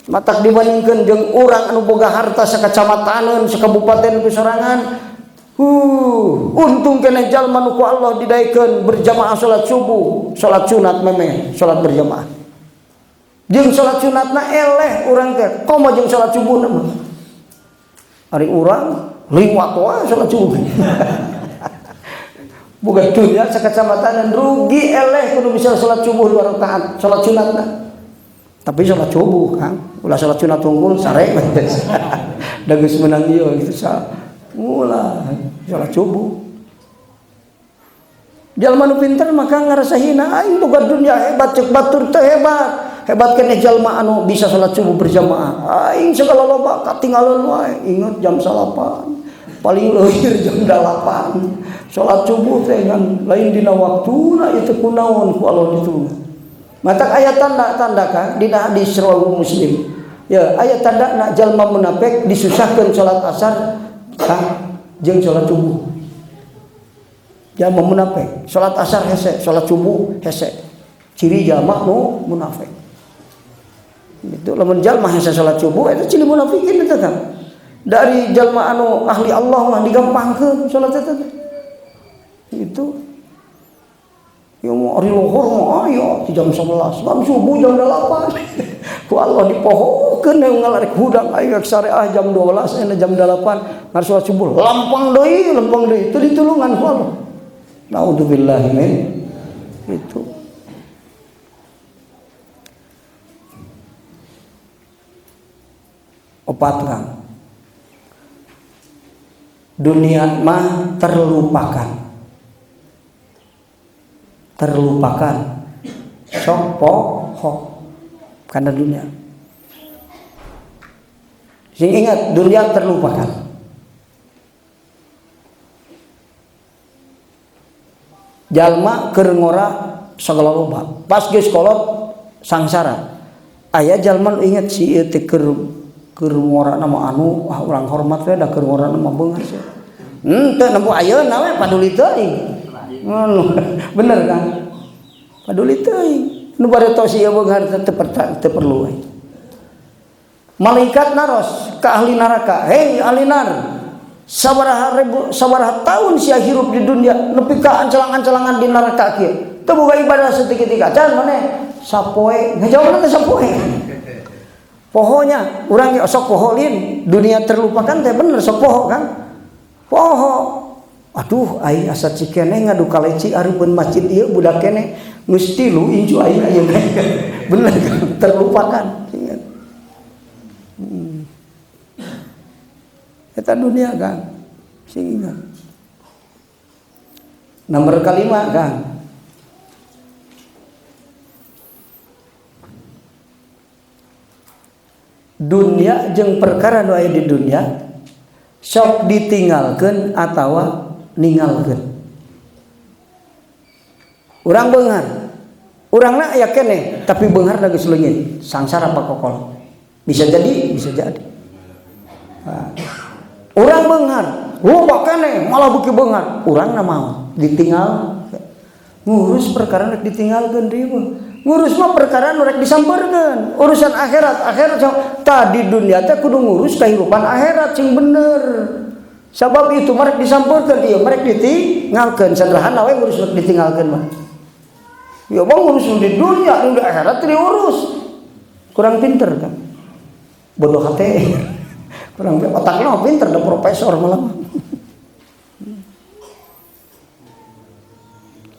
Speaker 1: Matak dibandingkeun jeung urang anu boga harta sakacamataneun sakabupaten ku sorangan. Untung keneh jalma nu ku Allah didaekeun berjamaah salat subuh, salat sunat memeh, salat berjamaah. Jeung salat sunatna eleh urang teh, komo jeung salat subuhna mah. Ari urang liwat wae salat subuh. Bukan dunia sakacamatan rugi eleh kudu bisa salat subuh 2 rakaat, salat sunatna. Tapi salat subuh Kang, ulah salat sunat unggul sare. Da geus meunang ieu gitu sa. Ulah salat subuh. Jalma nu pinter maka ngarasa hina, aing boga dunia hebat cek batur teh hebat. Hebat keneh jalma anu bisa salat subuh berjamaah. Aing segala loba katinggalan wae, inget jam 9. Paling leuwih jam 8. Salat subuh teh ngan lain dina waktuna ieu teh kunaon ku Allah ditulungan. Matak aya tanda-tanda kan dina hadis riwayat Muslim. Ya, aya tanda nak jalma munafik disusahkeun salat asar kang jeung salat subuh. Jalma munafik salat asar hese, salat subuh hese. Ciri jalma nu munafik. Itu lamun jalma hese salat subuh eta ciri munafikin eta kan. Dari jalma anu ahli Allah mah digampangkeun salat eta teh. Itu ya mau ari luhur mah aya di jam 11, jam subuh jam 8. Ku Allah dipohokeun ngalarek hudang aya syariah jam 12 ena jam 8 ngar salat subuh lempeng deui itu ditulungan ku Allah. Naudzubillah min itu. Opat Kang. Dunia mah terlupakan. Terlupakan. Sok poho karena dunia. Sing ingat dunia terlupakan. Jalma keur ngora sagala loba. Pas geus kolot sangsara. Aya jalma nu inget si ieu teh keur ngora nama anu, ah urang hormat we da keur ngora nama beunghar sia. Teu nempo ayeuna we paduli teuing. Ngono. Bener kan? Paduli teuing. Nu bade tos ieu beunghar teu perlu we. Malaikat naros ka ahli neraka, "Hei ahli nar, sabaraha ribu, sabaraha tahun sia hirup di dunia nepi ka ancelang-ancelangan di neraka kieu. Teu boga ibadah saeutik-eutik acan maneh sapoe." Ngajawabna teh sapoe. Pohonya urang ge sok poho lin, dunia terlupakan teh bener sok poho kan. Poho. Aduh aing asa cikene ngadu kaleci areupeun masjid ieu budak keneh geus tilu incu aing ayeuna. Bener kan? Terlupakan. Ingat. Eta dunia Kang. Sing ingat. Nomor kelima Kang. Dunia jeung perkara nu aya di dunia sok ditinggalkeun atawa ninggalkeun. Urang beunghar. Urangna aya keneh tapi beungharna geus leungit, sangsara pakokol. Bisa jadi, bisa jadi. Nah. Urang beunghar, loba keneh malah beuki beunghar. Urangna maot, ditinggal. Ngurus perkara rek ditinggalkeun deui mah. Ngurus mah perkara nu rek disampeurkeun. Urusan akhirat, akhirat tadi dunia teh kudu ngurus kehidupan akhirat sing bener. Sabab itu merek disampeurkeun ieu merek ditinggalkeun. Sederhana we ngurus rek ditinggalkeun mah. Ya bang ngurus di dunia, nu di akhirat teu diurus. Kurang pinter kan. Bodoh hate. Kurang otaknya mah pinter da profesor malah.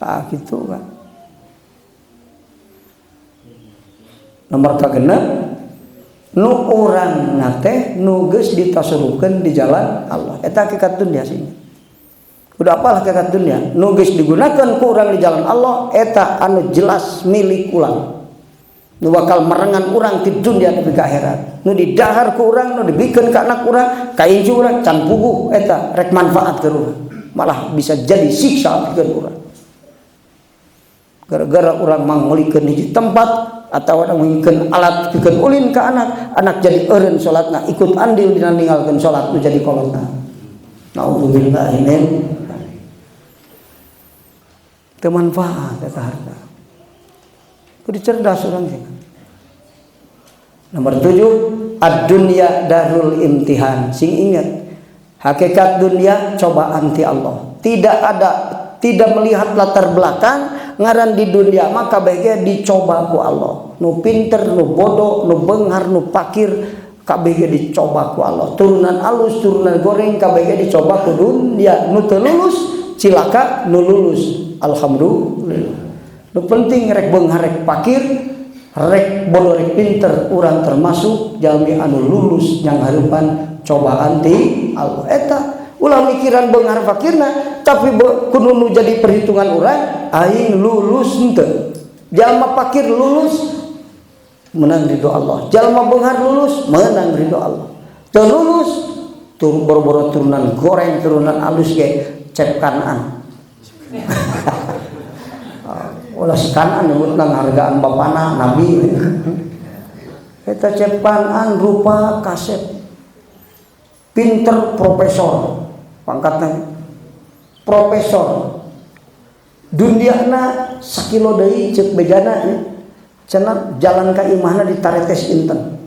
Speaker 1: Ah gitu kan. Nomor kagenep nu urang teh nu geus ditasurupkeun di jalan Allah. Eta hakikat dunia sih. Udah apalah hakikat dunia? Nu geus digunakan ku urang di jalan Allah eta anu jelas milik urang. Nu bakal merengan urang di dunia nepi ka akhirat. Nu didahar ku urang, nu dibikeun ka anak urang, ka incu urang can puguh eta rek manfaat ke urang. Malah bisa jadi siksa pikeun urang. Gara-gara urang mangulikeun hiji tempat atau orang mengikeun alat pikeun ulin ka anak, anak jadi eureun salatna, ikut andil dina ninggalkeun salat nu jadi kolotna. Nauzubillahi min teu manfaat eta harta. Kudu cerdas urang teh. Nomor 7, ad-dunya darul imtihan. Sing ingat, hakikat dunia cobaan ti Allah. Tidak ada, tidak melihat latar belakang ngaran di dunia maka kabeh dicoba ku Allah. Nu pinter, nu bodoh, nu beunghar, nu pakir kabeh dicoba ku Allah. Turunan alus, turunan goreng kabeh dicoba ku dunia. Nu teu lulus cilaka, nu lulus alhamdulillah. Nu penting rek beunghar rek pakir, rek bodoh rek pinter, urang termasuk jalmi anu lulus yang hareupan cobaan ti Allah. Eta ulah mikiran beunghar fakirna, tapi kudu nu jadi perhitungan urang aing lulus henteu. Jalma fakir lulus menang ridho Allah, jalma beunghar lulus menang ridho Allah. Teu lulus tur boro-boro turunan goreng turunan alus ge cep kanaan. Ulah si kanaan nyebut hargaan bapana nabi. Eta cep kanaan rupa kasep pinter profesor pangkatna profesor duniana sakilo deui ceuk bejana cenah jalan ka imahna ditaretes inten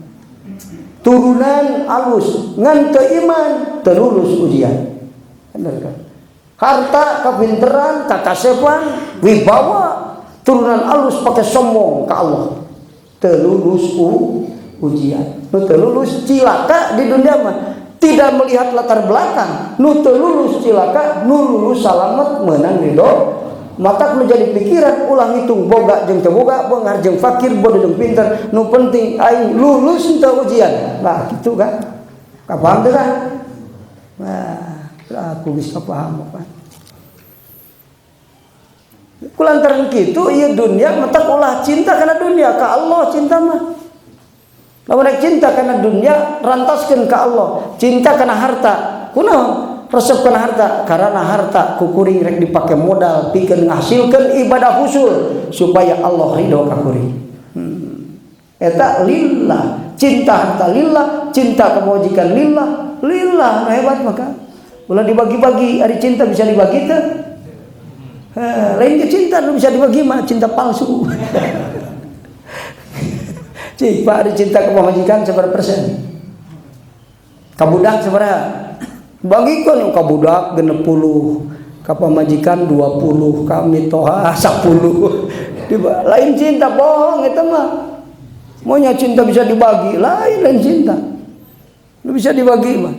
Speaker 1: turunan alus ngan teu iman teu lulus ujian. Bener kan? Harta kapinteran kakasepan wibawa turunan alus pakai sombong ka Allah teu lulus ujian. Nu teu lulus cilaka di dunia mah. Tidak melihat latar belakang, nu teu lulus cilaka, nu lulus salamet menang ridho. Maka menjadi pikiran ulah ngitung boga jeung teu boga, beunghar jeung fakir, bodoh jeung pinter, nu penting aing lulus teu ujian. Nah, gitu kan. Kapaham teu kan? Nah, aku bisa paham apa. Kulantaran kitu ieu dunia matak ulah cinta kana dunia, ka Allah cinta mah. Lamun rek cinta kana dunia rantaskeun ka Allah, cinta kana harta. Kunaon? Resep kana harta karena harta kukuring rek dipake modal pikeun ngahasilkeun ibadah husul supaya Allah ridho ka kuring. Eta lillah, cinta harta lillah, cinta kebajikan lillah, lillah hebat maka. Ulah dibagi-bagi, ari cinta bisa dibagi teu? Lain ke cinta nu bisa dibagi mah cinta palsu. Cik, Pak, ada cinta ke pamajikan seberapa persen? Kabudak seberapa? Bagikan kabudak 60, ka pamajikan 20, kami toha 10. Lain cinta bohong itu mah. Maunya cinta bisa dibagi, lain cinta. Lu bisa dibagi mah.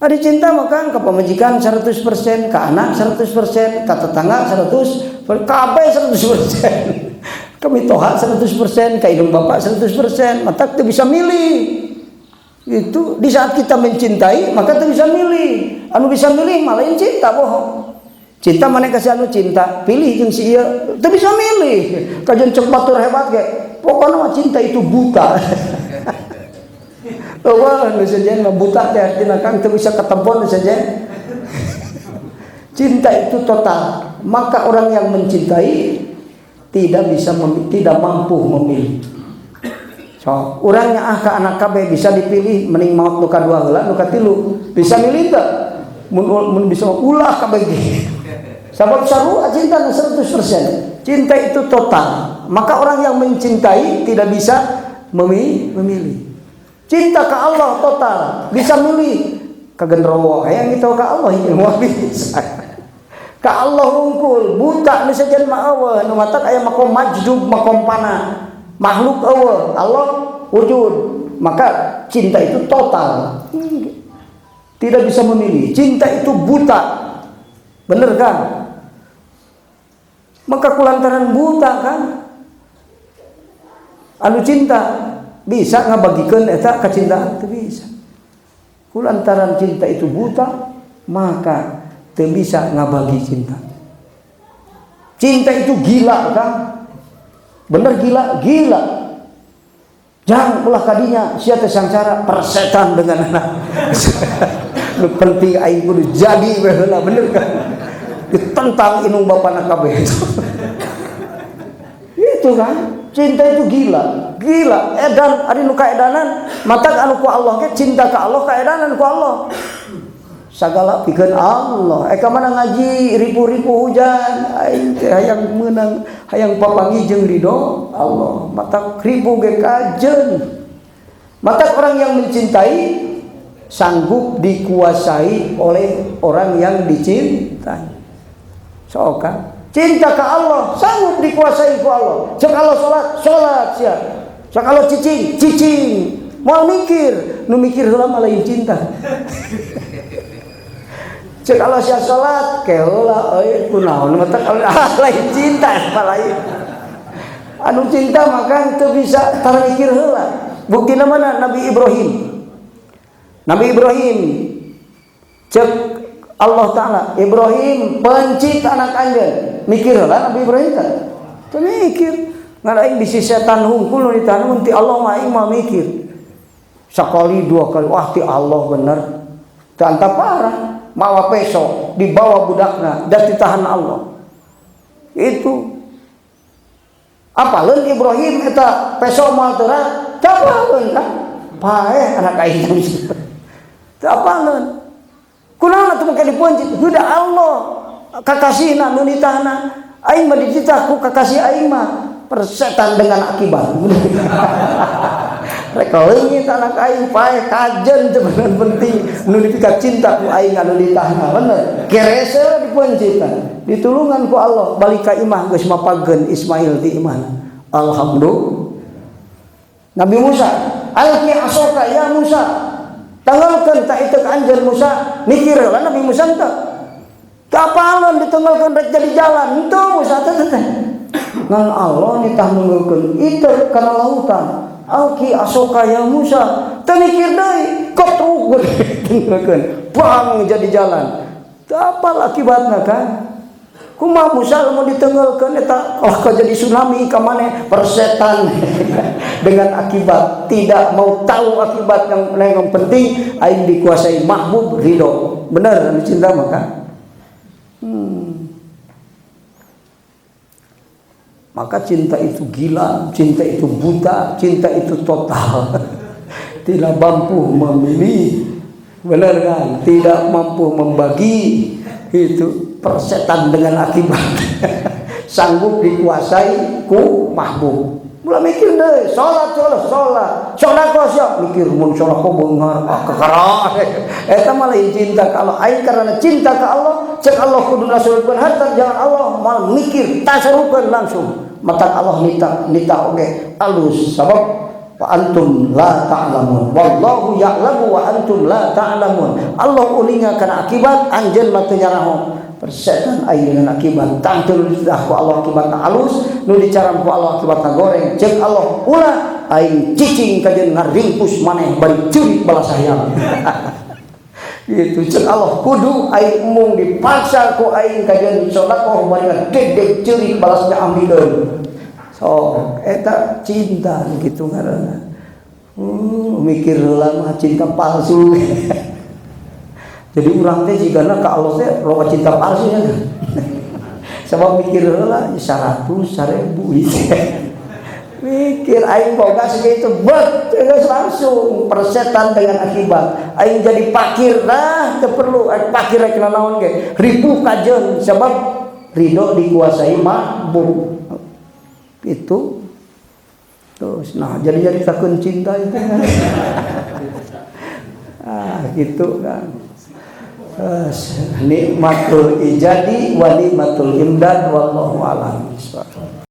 Speaker 1: Ada cinta maka ke pamajikan 100%, ke anak 100%, ke tetangga 100%, ke apa 100%. Kami toha 100%, ke indung bapak 100%, maka kita bisa milih. Itu di saat kita mencintai, maka kita bisa milih. Anu bisa milih malah yang cinta bohong. Cinta mana kasih anu cinta, pilih jeung si ieu, teu bisa milih. Kajian cek batur hebat ge. Pokoknya mah cinta itu buta. Wah, nu sejen mah buta teh artina kan teu bisa ketempon nu sejen. Cinta itu total. Maka orang yang mencintai tidak bisa tidak mampu memilih. So, orangnya ah ka anak kabeh bisa dipilih mending maot nu kadua heula nu katilu. Bisa milih teu? Mun bisa ulah kabeh ge. Sabab sarua cinta 100%. Cinta itu total. Maka orang yang mencintai tidak bisa memilih. Cinta ke Allah total, bisa milih. Ka genderowo hayang gitu ka Allah ieu moal bisa. Ka Allah hungkul, buta nu sejen mah eueuh, nu matak aya makom majdub, makom pana. Makhluk eueuh, Allah wujud. Maka cinta itu total. Tidak bisa memilih. Cinta itu buta. Bener kan? Maka kulantaran buta kan anu cinta bisa ngabagikeun eta kacintaan teu bisa. Kulantaran cinta itu buta, maka teu bisa ngabagi cinta. Cinta itu gila kan? Bener gila, gila. Jangan ulah kadinya sia teh sangsara persetan dengan anak. Nu penting aing kudu jadi we heula, bener kan? Ditentang indung bapana kabeh. Itu kan cinta itu gila, gila. Edan ari nu kaedanan, matak anu ku Allah ge cinta ka Allah kaedanan ku Allah. Sagala pikeun Allah. Ka mana ngaji ripu-ripu hujan, aing teh hayang meunang, hayang papanggih jeung ridho Allah. Matak ripu ge kajeun. Matak orang yang mencintai sanggup dikuasai oleh orang yang dicintai. Sok kan? Cinta ke Allah sanggup dikuasai ku Allah. Cek Allah salat, salat sia. Cek Allah cicing, cicing. Mau mikir, nu mikir heula mah lain cinta. Cek Allah sia salat, ke heula euy kunaon mata kalau lain cinta apa lain. Anu cinta maka teu bisa tara mikir heula. Buktina mana Nabi Ibrahim? Nabi Ibrahim cek Allah Ta'ala, Ibrahim pencit anak anjeun. Mikir lah Nabi Ibrahim kan? Teu mikir. Ngan aing bisi setan hungkul nu ditahan ti Allah mah aing mah mikir. Sekali dua kali, wah ti Allah bener. Teu anta parah, mawa peso dibawa budakna dan ditahan Allah. Itu apaleun Ibrahim eta peso moal teu teu apaleun kan? Paeh anak aing. Teu apaleun. Kunaon atuh make dipencit? Huda Allah kakasihna nu nitahna. Aing mah dititah ku kakasih aing mah persetan dengan akibat. Rek leungit anak aing paeh kajen teu bener penting nu dipika cinta ku aing anu ditahna bener. Kerese dipencit ditulungan ku Allah balik ka imah geus mapageun Ismail di imahna. Alhamdulillah. Nabi Musa, alqi asaka ya Musa. Tanggalkeun tak itu anjeun Musa, mikir lah Nabi Musa teh. Kapalan ditanggalkeun rek jadi jalan, henteu Musa teh teh. Ngan Allah nitah nunggalkeun itu kana lautan. Alqi asaka ya Musa. Teu mikir deui, kotruk tinggalkeun. Bang jadi jalan. Teu apal akibatna kan? Kumaha Musa lamun ditenggelkeun eta kalau jadi tsunami ka maneh persetan dengan akibat tidak mau tahu akibat yang penting aing dikuasai mahbub ridho. Benar anu cinta maka. Maka cinta itu gila, cinta itu buta, cinta itu total. Tidak mampu memilih. Benar kan? Tidak mampu membagi. Itu persetan dengan akibat. Sanggup dikuasai ku mahbub. Mulai mikir deh, sholat, sholat, sholat, sholat siap mikir mun sholat kok beunghar, ah kekerah. Eta mah lain cinta ka Allah. Aing karena cinta ke Allah, cek Allah kudu nasrulkeun harta jangan Allah mal mikir tasarufkeun langsung. Mata Allah nita nita oge alus sabab wa antum la ta'lamun wallahu ya'lamu wa antum la ta'lamun. Allah ulinga kana akibat anjeun mah teu nyaraho. Persetan aing dengan akibat tangtu nu ku Allah akibat alus nu dicaram ku Allah akibat goreng cek Allah ulah aing cicing kajeun ngaringkus maneh bari ceurik balas hayang. Gitu cek Allah kudu aing embung dipaksa ku aing kajeun sedekah bari ngedegdeg ceurik balasnya ambilkeun. So eta cinta gitu ngaranna. Mikir lama cinta palsu. Jadi urang teh jigana ka Allah teh loba cinta palsu ya kan. Sebab mikir heula 100 1000 gitu. Mikir aing boga segitu bet geus langsung persetan dengan akibat. Aing jadi fakir dah teu perlu aing fakir rek naon ge. Ribu kajeun sebab ridho dikuasai mahbub. Itu terus nah jadi nyaritakeun cinta itu. Ah gitu kan. Nikmatul ijadi wa nikmatul imdad wallahu a'lam bishawab.